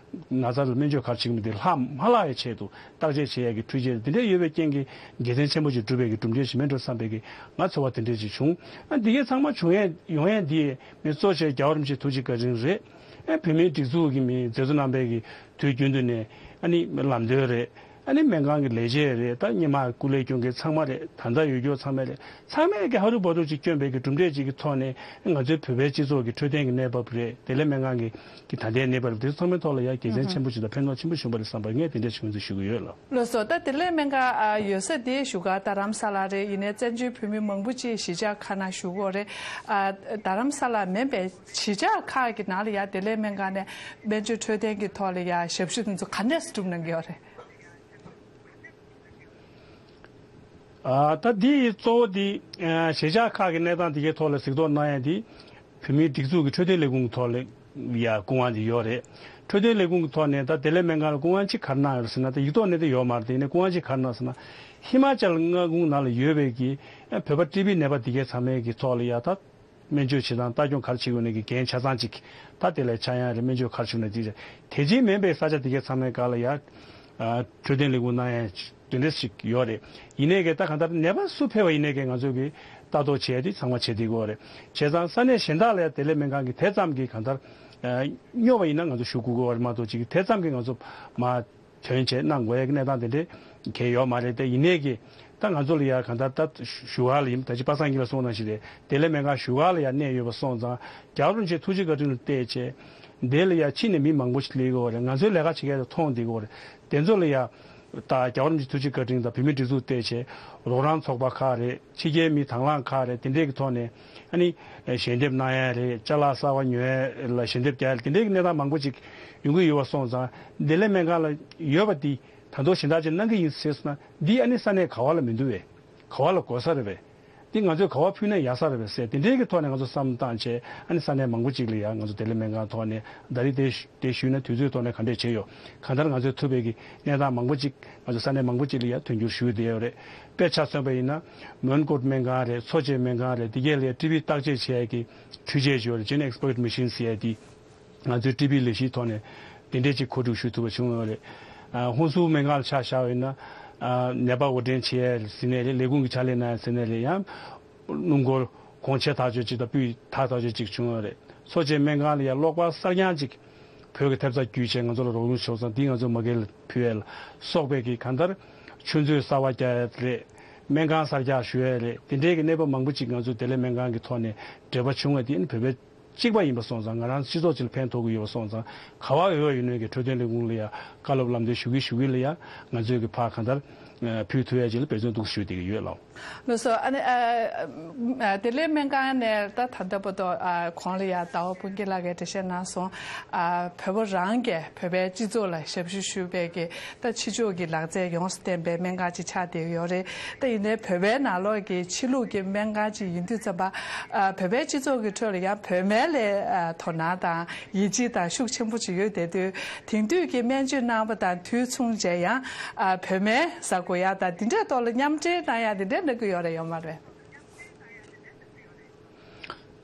ན་ཚ་ལ་སྨན་བཅོས་ག་རེ་བྱེད་ཀྱི་མིན་དེ་ལྷག་མ་ལྷག་ཡའི་ཆེད་དུ་བརྟག་དཔྱད་བྱེད་ཡ་གི་འཕྲུལ་ཆས་དེ་འདྲ་ཡོད་པའི་རྐྱེན་གྱིས་དགེ་མཚན་ཆེན་པོ་ཅིག་བསྒྲུབས་པའི་གི་གྲུབ་འབྲས་ཤིག་མིན་འགྲོ་བསམ་པའི་གི་ང་ཚོར་བ་དེ་འདྲས་ཅིག་བྱུང་། ཨ་འདི་གའི་ཚང་མ་བྱུང་ཡས་ཡོང་ཡས་འདི་མི་གཙོ་ཆེ་རྒྱལ་བ་རིན་པོ་ཆེ་ཐུགས་རྗེ་བཀའ་དྲིན་རེད། ཨ་བོད་མིའི་སྒྲིག་འཛུགས་ཀྱི་མི་མཛད་གཙོ་རྣམ་པའི་གི་དུས་རྒྱུན་དུ་ནས་ཨ་ནི་ལམ་སྟོན་རེད། ཨ་ནི་སྨན་ཁང་གི་ལས་བྱེད་རེད། ད་སྔོན་མ་སྐུ་ལས་བསྐྱོན་མཁན་ཚང་མ་རེད། ད་ལྟ་ཡོད་རྒྱུ་ཚང་མ་རེད། ཚང་མས་ཀྱི་ཧ་རུ་བ་རུ་ཅིག་བསྐྱོན་པའི་གི་གྲུབ་འབྲས་ཅིག་གི་ཐོག་ནས་ང་ཚོའི་བོད་པའི་སྤྱི་ཚོགས་ཀྱི་འཕྲོད་བསྟེན་གྱི་གནས་བབ་རེད། བདེ་ལེགས་སྨན་ཁང་གི་གི་ད་ལྟའི་གནས་བབ་རེད། དེ་ཚང་མའི་ཐོག་ལ་ཡང་དགེ་མཚན་ཆེན་པོ་ཅིག་དང་ཕན་ཐོགས་ཆེན་པོ་བྱུང་བ་རེད་བསམ་པ་ངས་དེ་འདྲ་ཞུ་འདོད་ཞུ་གི་ཡོད་ལགས། ལགས་སོ། ད་བདེ་ལེགས་སྨན་ཁང་ཨ་ཡོད་ས་དེ་བཞུགས་སྒར་རྡ་རམ་ས་ལ་རེད། ཡིན་ནའི་བཙན་བྱོལ་བོད་མི་མང་པོ་ཅིག་གཞིས་ཆགས་ཁག་ནང་བཞུགས་ཀྱི་ཡོད་རེད། ཨ་རྡ་རམ་ས་ལ་མིན་པའི་གཞིས་ཆགས་ཁག་གི་ནང་ལ་ཡང་བདེ་ལེགས་སྨན་ཁང་ནས་སྨན་བཅོས་འཕྲོད་བསྟེན་གྱི་ཐོག་ལ་ཡང་ཞབས་ཞུ་དེ་ཚོ་ག་འདྲས་སེ་སྒྲུབ་གནང་གི་ཡོད་རེད། ཨ་ད་འདི་གཙོ་བོ་འདི་ཨ་གཞིས་ཆགས་ཁག་གི་གནས་སྟངས་འདི་གའི་ཐོག་ལ་གཟིགས་རྟོག་གནང་ཡ་འདི་བོད་མིའི་སྒྲིག་འཛུགས་ཀྱི་འཕྲོད་བསྟེན་ལས་ཁུངས་ཀྱི་ཐོག་ལ་ ཡ་སྐུ་དབང་དེ་ཡོད་རེད། འཕྲོད་བསྟེན་ལས་ཁུངས་ཀྱི་ཐོག་ནས་ད་བདེ་ལེགས་སྨན་ཁང་ལ་སྐུ་དབང་གཅིག་ག་རེ་གནང་ཡོད་ཟེར་ན། ད་ཡིག་ཐོག་ནས་དེ་ཡོད་མ་རེད། དེ་ནས་སྐུ་དབང་གཅིག་ག་རེ་གནང་ཟེར་ན། ཧི་མ་ཅལ་མངའ་ཁོངས་ནང་ལ་ཡོད་པའི་གི་བོད་པ་ཊི་བི་ནད་པ་དེ་གའི་ཚང་མའི་གི་ཐོག་ལ་ཡ་ད་སྨན་བཅོས་བྱེད་སྟངས་ལྟ་སྐྱོང་ག་རེ་བྱེད་དགོས་ནས་ཀྱི་འགན་ཆ་ཚང་གཅིག་ད་དེ་ལས་ཆགས་ཡ་རེད། སྨན་བཅོས་ག་རེ་བྱེད་དགོས་ནས་དེ་རེད། དེ་བཞིན་མིན་པའི་ས་ཆ་དེ་གའི་ཚང་མའི་སྒང་ལ་ཡ་འཕྲོད་བསྟེན་ལས་ཁུངས་གནང་ཡ་དེ་འདྲ་ཞིག་ཡོད་རེད། ཡིན་ནའི་གི་ད་གང་ལྟར་ནད་པ་སུ་ཕེབས་པ་ཡིན་ནའི་གི་ང་ཚོས་གི་ལྟ་རྟོག་བྱས་ཏེ་ཚང་མ་བྱེད་བསྡད་ཀྱི་ཡོད་རེད། བྱས་ཙང་ས་གནས་གཞན་དག་ལ་ཡ་བདེ་ལེགས་སྨན་ཁང་གི་དེ་ཙམ་གྱི་གང་ལྟར་སྨྱོ་བ་ཡིན་ན་ང་ཚོ་ཞུ་དགོས་ཀྱི་ཡོད་རེད་མ་གཏོགས་ཅིག་དེ་ཙམ་གྱི་ང་ཚོ་མ་དོན་བྱས་གནང་དགོས་ཡ་གི་གནས་སྟངས་དེ་འདྲའི་གལ་ཡོད་མ་རེད། དེ་ཡིན་ནའི་གི་ད་ང་ཚོ་ལ་ཡ་གང་ལྟར་ད་བཞུགས་སྒར་ལ་ཡིན། ད་ཅི་པ་སངས་སྐྱིད་ལགས་གསུངས་ནང་བཞིན་རེད། བདེ་ལེགས་སྨན་ཁང་བཞུགས་སྒར་ལ་ཡ་གནས་ཡོད་པ་སོང་ཙང་རྒྱལ་བ་རིན་པོ་ཆེའི་ཐུགས་རྗེ་བཀའ་དྲིན་ལ་བལྟས་བྱས་དེ་ལ་ཡ་ཕྱི་ནས་མི་མང་པོ་ཞིག་སླེབས་ཀྱི་ཡོད་རེད། ང་ཚོའི་ལས་ཀ་བྱེད་མཁན་ཚོ་མཐོང་བསྡད་ཀྱི་ཡོད་རེད། དེ་ཚོ་ལ་ཡ་ད་རྒྱལ་བ་རིན་པོ་ཆེའི་ཐུགས་རྗེ་བཀའ་དྲིན་དང་བོད་མིའི་སྒྲིག་འཛུགས་བལྟས་བྱས་རོགས་རམ་ཚོགས་པ་ཁག་རེད། ཕྱི་རྒྱལ་མི་དང་བླངས་ཁག་རེད། དེ་འདྲས་ཀྱི་ཐོག་ནས་ཨ་ནི་ཞལ་འདེབས་གནང་ཡ་རེད། ཅ་ལག་གསར་པ་ཉོ་ཡ་ལ་ཞལ་འདེབས་རྒྱག་ཡ་དེ་འདྲས་ཀྱི་གནས་སྟངས་མང་པོ་ཅིག་ཡོང་གི་ཡོད་པ་སོང་ཙང་བདེ་ལེགས་སྨན་ཁང་ལ་ཡོད་པ་འདི་ད་དུང་གཞན་དག་ཅིག་གནང་གི་ཡིན་ཟེར་སོང་ན་འདི་ཨ་ནི་ས་གནས་ག་བ་ལ་མི་འདུག་བས། ག་བ་ལ་དགོས་ས་རེད་བས། འདི་ང་ཚོས་ག་བ་ཕུལ་ན་ཡག་ས་རེད་བས་ཟེར་དེ་འདྲའི་གི་ཐོག་ནས་ང་ཚོ་བསམ་བློ་བཏང་བྱས་ཨ་ནི་ས་གནས་མང་པོ་ཅིག་ལ་ཡ་ང་ཚོ་བདེ་ལེགས་སྨན་ཁང་ཐོག་ནས་ད་རེས་དེ་དེ་ཞུས་ན་དུས་ཚོད་ཐོག་ནས་ག་འདྲས་བྱས་ཡོད། གང་ལྟར་ང་ཚོས་ཐུབ་པའི་གི་གནས་སྟངས་མང་པོ་ཅིག་ང་ཚོ་ས་གནས་མང་པོ་ཅིག་ལ་ཡ་མཐུན་འགྱུར་ཞུས་བསྡད་ཡོད་རེད། དཔེ་ཆ་མཚོན་པ་ཡིན་ན་མོན་གྷོ་སྨན་ཁང་རེད། མཚོ་བྱེད་སྨན་ཁང་རེད། དེ་གས་ལ་ཡ་ཊི་བི་བརྟག་དཔྱད་བྱེད་ཡ་གི་འཕྲུལ་ཆས་ཅིག་ཡོད་རེད། Gene Expert Machine ཟེར་ཡ་དེ་ང་ཚོའི་ཊི་བི་ལས་གཞིའི་ཐོག་ནས་དེ་འདྲས་ཅིག་མཁོ་སྒྲུབ་ཞུ་ཐུབ་པ་བྱུང་ཡོད་རེད། ཨ་ཧུན་སུར་སྨན་ཁང་ལ་ཆ་བཞག་པ་ཡིན་ན་ཨ་ནད་པ་དབོར་འདྲེན་བྱེད་ཡ་ཟེར་ནའི་རེད། ལས་ཁུངས་ཀྱི་ཕྱག་ལས་གནང་ཡ་ཟེར་ནའི་རེད། ཡང་སྣུམ་འཁོར་གོང་ཆེ་ཐག་ཆོད་ཅིག་དང་སྤུས་དག་ཐག་ཆོད་ཅིག་བྱུང་ཡོད་རེད། མཚོ་བྱེད་སྨན་ཁང་ལ་ཡང་གློག་པར་གསར་རྐྱང་ཅིག་བོད་ཀྱི་ཐེབས་རྩ་བརྒྱུད་བྱས་ང་ཚོ་ལ་རོགས་རམ་ཞུས་ཙང་འདི་ང་ཚོ་མ་སྒེར་ལ་ཕུལ་ཡས་ལ་སོགས་པའི་གི་གང་ལྟར་ཆུ་མཛོད་གསར་པ་རྒྱག་ཡས་རེད། སྨན་ཁང་གསར་རྒྱག་ཞུ་ཡས་རེད། དེ་འདྲའི་གི་གནས་བབ་མང་པོ་ཅིག་ང་ཚོ་བདེ་ལེགས་སྨན་ཁང་གི་ཐོག་ནས་འབྲེལ་བ་བྱུང་བ་དེ་ནི་བོད་པའི་གཅིག་པ་ཡིན་པ་སོང་ཙང་ང་རང་སྤྱི་ཚོགས་ཅིག་ལ་ཕན་ཐོགས་ཀྱི་ཡོད་པ་སོང་ཙང་ག་བ་འོས་པ་ཡིན་ནའི་གི་འཕྲོད་བསྟེན་ལས་ཁུངས་ལ་ཡ་བཀའ་སློབ་ལམ་སྟོན་ཞུ་གི་ཞུ་གི་ལ་ཡ་ང་ཚོས་གི་ཕར་གང་ལྟར་ཕུལ་ཐུབ་ཡ་ཅིག་ལ་འབད་བརྩོན་འདུག་ཞུ་བསྡད་ཀྱི་ཡོད་ལགས། ལགས་སོ། ཨ་ནི་ཨ་བདེ་ལེགས་སྨན་ཁང་ནས་ད་ད་ལྟ་བར་དུ་ཨ་གོང་ལ་ཡ་ཟླ་བ་སྤུན་རྒྱལ་ལགས་ཀྱིས་འགྲེལ་བཤད་གནང་སོང་། ཨ་བོད་པ་རང་གིས་བོད་པའི་སྤྱི་ཚོགས་ལ་ཞབས་ཞུ་ཞུ་བའི་གི་ད་ཕྱི་ཕྱོགས་ཀྱི་ལག་རྩལ་ཡོངས་སུ་ལྡན་པའི་སྨན་ཁང་ཅིག་ཆགས་བསྡད་ཡོད་རེད། ད་ཡིན་ནའི་བོད་པའི་ནང་ལོགས་ཀྱི་ཕྱི་ལུགས་ཀྱི་སྨན་ཁང་ཅིག་ཡིན་དུས་ཙམ་པ་ཨ་བོད་པའི་སྤྱི་ཚོགས་ཀྱི་ཁྲོད་ལ་ཡང་བོད་སྨན་ལ་ཨ་དོ་སྣང་དང་ཡིད་ཆེས་དང་ཤུགས་ཆེན་པོ་ཅིག་ཡོད་བསྡད་དུས། དེང་དུས་ཀྱི་སྨན་བཅོས་གནང་བ་དང་དུས་མཚུངས་བྱས་ཡང་ཨ་བོད་སྨན་ཟ་དགོས་ཡ་དང་འདི་འདྲའི་ཐོག་ལ་མཉམ་འབྲེལ་གནང་ཡ་འདི་འདྲའི་གནང་གི་ཡོད་རེད་ཡོད་མ་རེད།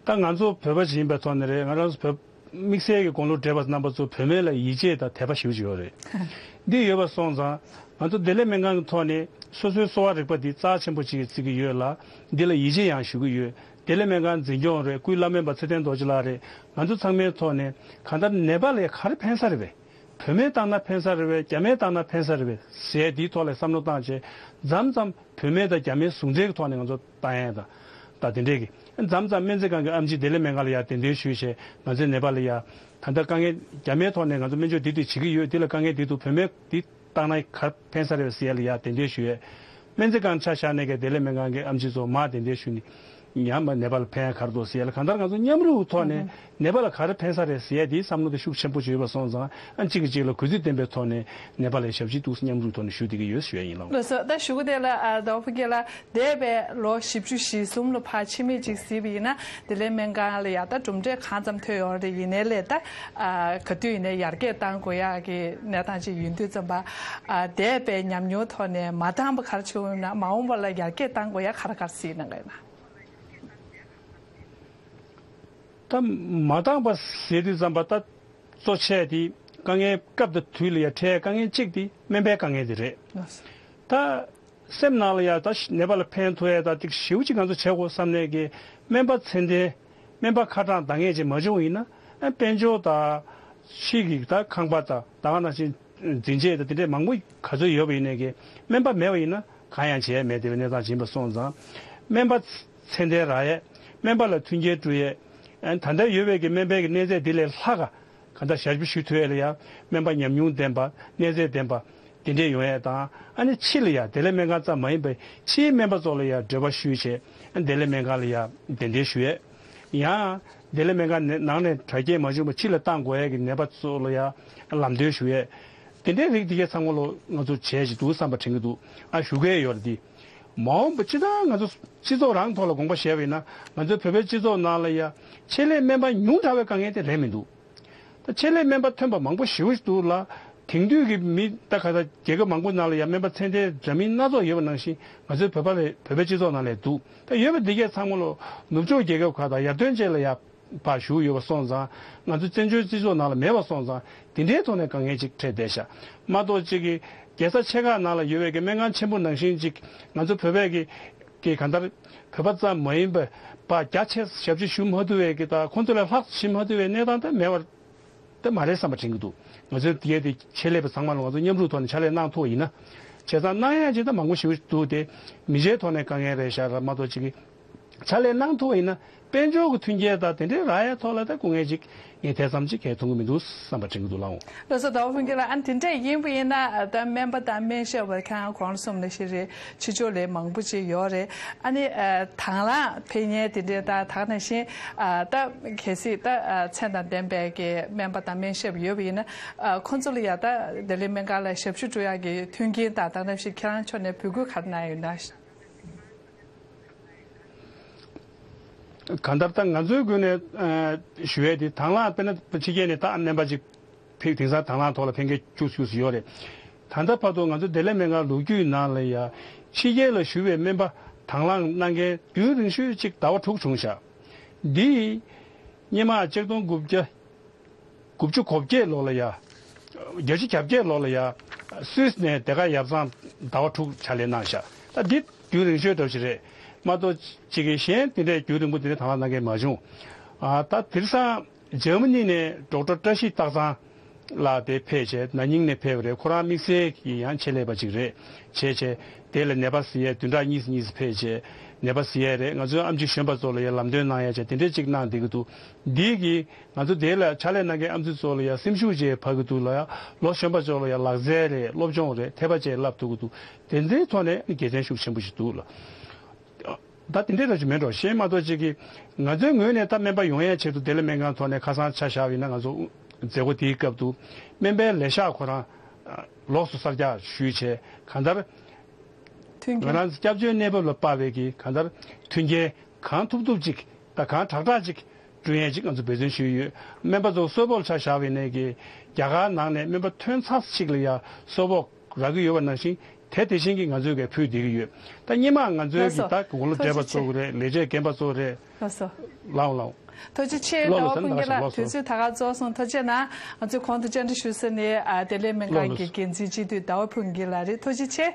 ད་ང་ཚོ་བོད་པ་ཞིག་ཡིན་པའི་ཐོག་ནས་རེད། ང་རང་ཚོ་བོད་དམིགས་བསལ་གྱི་དགུང་ལོ་བགྲེས་པ་རྣམ་པ་ཚོ་བོད་སྨན་ལ་ཡིད་ཆེས་དང་དད་པ་ཞེ་པོ་ཅིག་ཡོད་རེད། འདི་ཡོད་པ་སོང་ཙང་ང་ཚོ་བདེ་ལེགས་སྨན་ཁང་གི་ཐོག་ནས་སོ་སོའི་གསོ་བ་རིག་པ་འདི་རྩ་ཆེན་པོ་ཅིག་བརྩི་གི་ཡོད་ལ་འདི་ལ་ཡིད་ཆེས་ཡང་ཞུ་གི་ཡོད། བདེ་ལེགས་སྨན་ཁང་འཛིན་སྐྱོང་རེད། སྐུའི་བླ་སྨན་པ་ཚེ་བརྟན་རྡོ་རྗེ་ལགས་རེད། ང་ཚོ་ཚང་མའི་ཐོག་ནས་གང་ལྟར་ནད་པ་ལ་ག་རེ་ཕན་ས་རེད་པས། བོད་སྨན་བཏང་ན་ཕན་ས་རེད་པས། རྒྱ་སྨན་བཏང་ན་ཕན་ས་རེད་པས་ཟེར་འདིའི་ཐོག་ལ་བསམ་བློ་བཏང་བྱས་མཚམས་མཚམས་བོད་སྨན་དང་རྒྱ་སྨན་ཟུང་འབྲེལ་གྱི་ཐོག་ནས་ང་ཚོ་བཏང་ཡས་དང་ད་དེ་འདྲས་ཀྱི་མཚམས་མཚམས་སྨན་རྩིས་ཁང་གི་ཨེམ་ཆི་བདེ་ལེགས་སྨན་ཁང་ལ་ཡ་གདན་འདྲེན་ཞུས་བྱས་ང་ཚོའི་ནད་པ་ལ་ཡ་ད་ལྟ་དཀའ་ངལ་རྒྱ་སྨན་ཐོག་ནས་ང་ཚོ་སྨན་བཅོས་འདི་འདི་བྱེད་ཀྱི་ཡོད། འདི་ལ་དཀའ་ངལ་འདི་འདུག་བོད་སྨན་འདི་བཏང་ན་ག་རེ་ཕན་ས་རེད་ཟེར་ཡ་ལ་ཡ་གདན་འདྲེན་ཞུས་ཡས། སྨན་རྩིས་ཁང་ཆ་བཞག་ནས་ཀྱི་བདེ་ལེགས་སྨན་ཁང་གི་ཨེམ་ཆི་ཚོ་མར་གདན་འདྲེན་ཞུས་ནས་ཡང་མ་ནད་པ་ལ་ཕན་ཡ་ག་རེ་འདུག་ཟེར་ཡ་ལ་གང་ལྟར་ང་ཚོ་མཉམ་རུབ་ཐོག་ནས་ནད་པ་ལ་ག་རེ་ཕན་ས་རེད་ཟེར་ཡ་དེའི་བསམ་བློ་དེ་ཤུགས་ཆེན་པོ་ཅིག་ཡོད་པ་སོང་ཙང་ཨ་གཅིག་གིས་གཅིག་ལ་གུས་བརྩི་ལྡན་པའི་ཐོག་ནས་ནད་པ་ལ་ཞབས་ཕྱི་འདུག་མཉམ་རུབ་ཐོག་ནས་ཞུ་བསྡད་ཀྱི་ཡོད་ཞུ་ཡ་ཡིན་ལགས། ལགས་སོ། ད་ཞུ་གི་དེ་ལ་ཨ་ཟླ་བ་ཕུན་རྒྱལ་ལགས། འདས་པའི་ལོ་བཞི་བཅུ་ཞེ་གསུམ་ལ་ཕར་ཕྱི་མིག་ཅིག་གཟིགས་པ་ཡིན་ན་བདེ་ལེགས་སྨན་ཁང་ལ་ཡ་ད་གྲུབ་འབྲས་གང་ཙམ་ཐོན་ཡོད་རེད། ཡིན་ནའི་ལས་ད་ཨ་ག་དུས་ཡིན་ནའི་ཡར་རྒྱས་གཏང་དགོས་ཡག་གི་གནས་སྟངས་ཅིག་ཡིན་དུས་ཙམ་པ་ཨ་འདས་པའི་ཉམས་མྱོང་ཐོག་ནས་མ་འདང་པ་ག་རེ་བྱུང་ཡོད་ན་མ་འོངས་པ་ལ་ཡར་རྒྱས་གཏང་དགོས་ཡག་ག་རེ་ག་རེ་གཟིགས་གནང་གི་ཡོད་ན། ད་མ་འདང་པ་ཟེར་དུས་ཙམ་པ་ད་གཙོ་ཆེ་དེ་དཀའ་ངལ་སྐབས་དང་དུས་ལ་ཡ་འཕྲད་དཀའ་ངལ་གཅིག་དེ་སྨན་པའི་དཀའ་ངལ་དེ་རེད། ད། སེམས་ནང་ལ་ཡང་ད་ནད་པ་ལ་ཕན་ཐོགས་ཡས་ད་ཅིག་ཞེ་པོ་ཅིག་ང་ཚོ་བྱེད་དགོས་བསམ་ནས་ཀྱི་སྨན་པ་ཚད་ལྡན་སྨན་པ་ཁ་གྲངས་འདང་ངེས་ཅིག་མ་བྱུང་ཡིན་ན་ཨ་དཔལ་འབྱོར་དང་ཕྱི་གི་ད་ཁང་པ་དང་ད་ག་ནང་བཞིན་འཛིན་ཆས་དང་དེ་འདྲས་མང་པོ་ག་ཚོད་ཡོད་པ་ཡིན་ནས་ཀྱི་སྨན་པ་མེད་པ་ཡིན་ན་གང་ཡང་བྱེད་ཡས་མེད་དེ་བའི་གནས་སྟངས་ཡིན་པ་སོང་ཙང་སྨན་པ་ཚད་ལྡན་རག་ཡས་སྨན་པ་ལ་མཐུན་རྐྱེན་སྤྲོད་ཡས་ཨ་ད་ལྟ་ཡོད་པའི་ཀྱི་སྨན་པའི་ཀྱི་གནས་ཚད་དེ་ལས་ལྷག་ག་གང་ལྟར་ཞབས་ཞུ་ཞུ་ཐུབ་ཡས་ལ་ཡང་སྨན་པ་ཉམས་མྱོང་ལྡན་པ་གནས་ཚད་ལྡན་པ་དེ་འདྲས་ཡོང་ཡས་དང་ཨ་ནི་ཕྱི་ལ་ཡང་བདེ་ལེགས་སྨན་ཁང་ཙམ་མ་ཡིན་པའི་ཕྱིའི་སྨན་པ་ཚོ་ལ་ཡང་འབྲེལ་བ་ཞུས་བྱས་ཨ་བདེ་ལེགས་སྨན་ཁང་ལ་ཡང་གདན་འདྲེན་ཞུ་ཡས། ཡང་བདེ་ལེགས་སྨན་ཁང་ནང་ནས་དྲག་སྐྱེད་མ་བྱུང་བ་ཕྱི་ལ་བཏང་དགོས་ཡས་ཀྱི་ནད་པ་ཚོ་ལ་ཡང་ལམ་སྟོན་ཞུ་ཡས། དེ་འདྲའི་རིགས་དེ་གའི་ཚང་མ་ལོ་ང་ཚོ་བྱས་ཅིག་འདུག་བསམ་པ་དྲན་གྱི་འདུག་ཨ་ཞུ་གི་ཡོད་རེད་དེ། མ་འོངས་པ་སྤྱི་བཏང་ང་ཚོ་སྤྱི་ཚོགས་རང་ཐོག་ལ་དགོངས་པ་བཞེས་པ་ཡིན་ན་ང་ཚོའི་བོད་པའི་སྤྱི་ཚོགས་ནང་ལ་ཡང་ཆེད་ལས་སྨན་པ་ཉུང་དྲགས་པའི་དཀའ་ངལ་དེ་རེད་མི་འདུག་ད་ཆེད་ལས་སྨན་པ་ཐོན་པ་མང་པོ་ཞེ་པོ་ཞིག་འདུག་ལ། དེང་དུས་ཀྱི་མི་ད་ག་ད་རྒྱལ་ཁབ་མང་པོ་ནང་ལ་ཡང་སྨན་པ་ཚད་ལྡན་འདྲ་མིན་སྣ་ཚོགས་ཡོད་པ་ནང་བཞིན་ང་ཚོའི་བོད་པ་ལ་བོད་པའི་སྤྱི་ཚོགས་ནང་ལ་འདུག་ད་ཡོད་པ་འདི་གས་ཚང་མ་ལོ་ནུབ་ཕྱོགས་རྒྱལ་ཁབ་ཁག་དང་ཡར་ཐོན་ཅན་ལ་ཡང་ཕར་བཞུགས་ཡོད་པ་སོང་ཙང་། ང་ཚོ་བཙན་བྱོལ་སྤྱི་ཚོགས་ནང་ལ་མེད་པ་སོང་ཙང་། དེ་འདྲའི་ཐོག་ནས་དཀའ་ངལ་ཅིག་འཕྲད་བསྡད་ཤག་མ་གཏོགས། ཅིག་གི་རྒྱལ་ས་ཆེ་ཁག་ནང་ལ་ཡོད་པའི་གི་སྨན་ཁང་ཆེན་པོ་ནང་བཞིན་ཅིག་ང་ཚོ་བོད་པའི་གི་གི་གང་ལྟར་བོད་པ་ཙམ་མ་ཡིན་པ་བར་རྒྱ་ཆེ་ཞབས་ཕྱི་ཞུ་མ་ཐུབ་པའི་གི་དང་། ཁོང་ཚོ་ལས་ལྷག་ཞུ་མ་ཐུབ་པའི་གནས་སྟངས་དེ་མེད་པར་དེ་མ་རེད་བསམ་པ་དྲན་གྱི་འདུག་ང་ཚོའི་དེ་གའི་དེ་ཆེད་ལས་པ་ཚང་མ་ལ་ང་ཚོ་མཉམ་རུབ་ཐོག་ནས་ཕྱག་ལས་གནང་ཐུབ་པ་ཡིན་ན། བྱས་ཙང་གནང་ཡ་ཅིག་ད་མང་པོ་ཞིག་འདུག་དེ་མི་ཆའི་ཐོག་ནས་དཀའ་ངལ་རེད་ཤག་ར་མ་གཏོགས། ཅིག་གི་ཕྱག་ལས་གནང་ཐུབ་པ་ཡིན་ན། དཔལ་འབྱོར་གྱི་མཐུན་རྐྱེན་དང་དེ་འདྲའི་རག་ཡ་ཐོག་ལ་ད་སྐུ་ངལ་ཅིག་ངས་དེ་ཙམ་ཅིག་གས་མཐོང་གི་མི་འདུག་བསམ་པ་དྲན་གྱི་འདུག་ལགས་འོང་། ལགས་སོ། ཟླ་བ་ཕུན་སྐྱིད་ལགས། ཨ་ནི་དེ་འདྲས་ཡིན་པ་ཡིན་ན། ཨ། ད་སྨན་པ་དང་སྨན་ཞབས་པ་ཁྱེད་རང་གོང་ལ་གསུངས་ནང་བཞིན་རེད། ཕྱི་ཕྱོགས་ལ་མང་པོ་ཅིག་ཡོད་རེད། ཨ་ནི། ཨ། དང་བླངས་ཕེབས་མཁན་དེ་འདྲས་ད་ད་ག་ནང་བཞིན། ཨ། ད་གལ་སྲིད་ད། ཨ། ཚད་དང་ལྡན་པའི་གི་སྨན་པ་དང་སྨན་ཞབས་ཡོད་པ་ཡིན་ན། ཨ། ཁོང་ཚོ་ལ་ཡ་ད་བདེ་ལེགས་སྨན་ཁང་ལ་ཞབས་ཞུ་སྒྲུབ་ཡག་གི་མཐུན་རྐྱེན་དང་། ད་ག་ནང་བཞིན་ཁྱེད་རང་ཕྱོགས་ནས་འབོད་སྐུལ་ག་རེ་གནང་ཡོད་ན། གང་ལྟར་ད་ང་ཚོའི་ངོས་ནས། ཨ། ཞུ་ཡས་དེ། དང་བླངས་དཔེར་ན་ཕྱི་རྒྱལ་ནས་ད་སྨན་པ་ཅིག་ཕེབས། དེང་སང་དང་བླངས་ཐོག་ལ་ཕེབས་མཁན་བཅུ་བཅུ་ཙམ་ཡོད་རེད། ད་ལྟ་བར་དུ་ང་ཚོ་བདེ་ལེགས་སྨན་ཁང་ལོ་རྒྱུས་ནང་ལ་ཡ། ཕྱི་རྒྱལ་ལ་བཞུགས་པའི་སྨན་པ་དང་བླངས་གནང་མཁན་རྒྱུན་རིང་ཤོས་ཅིག་ཟླ་བ་དྲུག་བྱུང་ཤག་འདི་སྔོན་མ་ཆིག་སྟོང་དགུ་བརྒྱ་དགུ་བཅུ་གོ་བརྒྱད་ལོ་ལ་ཡ། བརྒྱད་ཅུ་གྱ་བརྒྱད་ལོ་ལ་ཡ། སུད་སི་ནས་དེ་ག་ཡབ་ཚང་ཟླ་བ་དྲུག་ཕྱག་ལས་གནང་ཤག་ད་འདི་རྒྱུན་རིང་ཤོས་འདྲ་ཞིག་རེད་མ་གཏོགས། ཅིག་གི་གཞན་དེ་འདྲའི་རྒྱུན་རིང་པོ་དེ་འདྲའི་དང་བླངས་གནང་མཁན་མ་བྱུང་། ཨ། ད་དེང་སང་འཇར་མ་ནི་ནས་ཌོག་ཊར་བཀྲ་ཤིས་སྟག་ཚང་ལགས་དེ་ཕེབས་བྱས། ན་ནིང་ནས་ཕེབས་པ་རེད། ཁོ་རང་དམིགས་བསལ་གྱི་ཡང་ཆེད་ལས་པ་ཅིག་རེད། བྱས་བྱས་དེ་ལ་ནད་པ་གཟིགས་ཡས་བདུན་ཕྲག་གཉིས་གཉིས་ཕེབས་བྱས་ནད་པ་གཟིགས་ཡས་རེད། ང་ཚོའི་ཨེམ་ཆི་གཞོན་པ་ཚོ་ལ་ཡང་ལམ་སྟོན་གནང་ཡས་བྱས་དེ་འདྲས་ཅིག་གནང་བསྡད་ཀྱི་འདུག་འདི་གིས་ང་ཚོ་དེ་ལ་ཕྱག་ལས་གནང་མཁན་ཨེམ་ཆི་ཚོ་ལ་ཡང་སེམས་ཤུགས་ཅིག་འཕར་གྱི་འདུག་ལ། ཡང་ལོ་གཞོན་པ་ཚོ་ལ་ཡང་ལག་རྩལ་རེད། སློབ་སྦྱོང་རེད། འཐད་པ་ཅིག་བསླབ་ཐུབ་ཀྱི་འདུག་དེ་འདྲའི་ཐོག་ནས་དགེ་མཚན་ཤུགས་ཆེན་པོ་ཞིག་འདུག་ལ། ད་དེ་འདྲའི་ར་ཅིག་མེད་འགྲོ། གཞན་མ་གཏོགས་ཅིག་གིས་ང་ཚོའི་ངོས་ནས་ད་སྨན་པ་ཡོང་ཡས་ཆེད་དུ་བདེ་ལེགས་སྨན་ཁང་ཐོག་ནས་ཁ་སང་ཆ་བཞག་པ་ཡིན་ན། ང་ཚོ་མཛད་སྒོ་དེའི་སྐབས་དུ་སྨན་པའི་ལས་ཤག་ཁོ་རང་ལོགས་སུ་གསར་རྒྱག་ཞུས་བྱས། གང་ལྟར་མཐུན་རྐྱེན། ང་རང་ཚོ་སྐྱབས་བཅོལ་གནས་བབ་ལ་དཔག་པའི་གི་གང་ལྟར་མཐུན་རྐྱེན་གང་ཐུབ་ཐུབ་ཅིག་དང་གང་དྲག་དྲག་ཅིག་བསྐྲུན་ཡས་ཅིག་ང་ཚོ་འབད་བརྩོན་ཞུས་ཡོད། སྨན་པ་ཚོ་གསོལ་ཕོགས་ཆ་བཞག་པ་ཡིན་ནའི་གི་རྒྱ་གར་ནང་ནས་སྨན་པ་ཐོན་ཚར་ཅིག་ལ་ཡང་གསོལ་ཕོགས་རག་གི་ཡོད་པ་ནང་བཞིན། དེ་དེ་བཞིན་གྱི་ང་ཚོས་གི་ཕུལ་བསྡད་ཀྱི་ཡོད། ད་སྔོན་མ་ང་ཚོའི་ལགས་གི་སོ། ད་དགུང་ལོ་ཐུགས་བགྲེས་པ་རྗེ་ཆེ། ཚོ་གི་རེད། ལས་བྱེད་རྒན་པ་ཚོ་རེད། ལགས་སོ། ལགས་འོང་ལགས་འོང་། ཐུགས་རྗེ་ཆེ། ལགས་ལགས། ཟླ་བ་ཕུན་སྐྱིད་ལགས། ལགས་སོ། དུས་ཚོད་ད་ག་རྫོགས་སོང་། ཐུགས་རྗེ་གནང་། ང་ཚོའི་གོང་དུ་བཅར་འདྲི་ཞུ་ས་ནི། ཨ། བདེ་ལེགས་སྨན་ཁང་གི་འགན་འཛིན་སྤྱི་འཐུས་ཟླ་བ་ཕུན་སྐྱིད་ལགས་རེད། ཐུགས་རྗེ་ཆེ།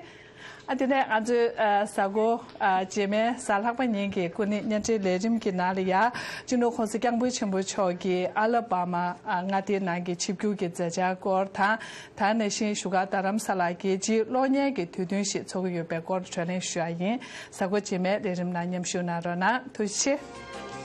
ཨ། དེ་ནས་ང་ཚོའི། ཨ། གཟའ་འཁོར། ཨ། རྗེས་མའི་གཟའ་ལྷག་པ་ཉིན་གྱི་སྐུ་ཉིད་བརྙན་འཕྲིན་ལས་རིམ་གྱི་ནང་ལ་ཡ། སྤྱི་ནོར་༸གོང་ས་༸སྐྱབས་མགོན་ཆེན་པོ་མཆོག་གིས་ཨ་ལ་བྷ་མ། ཨ། མངའ་སྡེའི་ནང་གི་ཆིབས་བསྒྱུར་གྱི་མཛད་འཆར་སྐོར་དང་། ད་ག་ནང་བཞིན་བཞུགས་སྒར་རྡ་རམ་ས་ལ་གྱི་རྗེས་གློག་བརྙན་གྱི་དུས་སྟོན་ཞིག་འཚོགས་ཀྱི་ཡོད་པའི་སྐོར་བགྲོ་གླེང་ཞུ་ཡ་ཡིན། གཟའ་འཁོར་རྗེས་མའི་ལས་རིམ་ནང་མཉམ་ཞུགས་གནང་རོགས་གནང་། ཐུགས་རྗེ་ཆེ།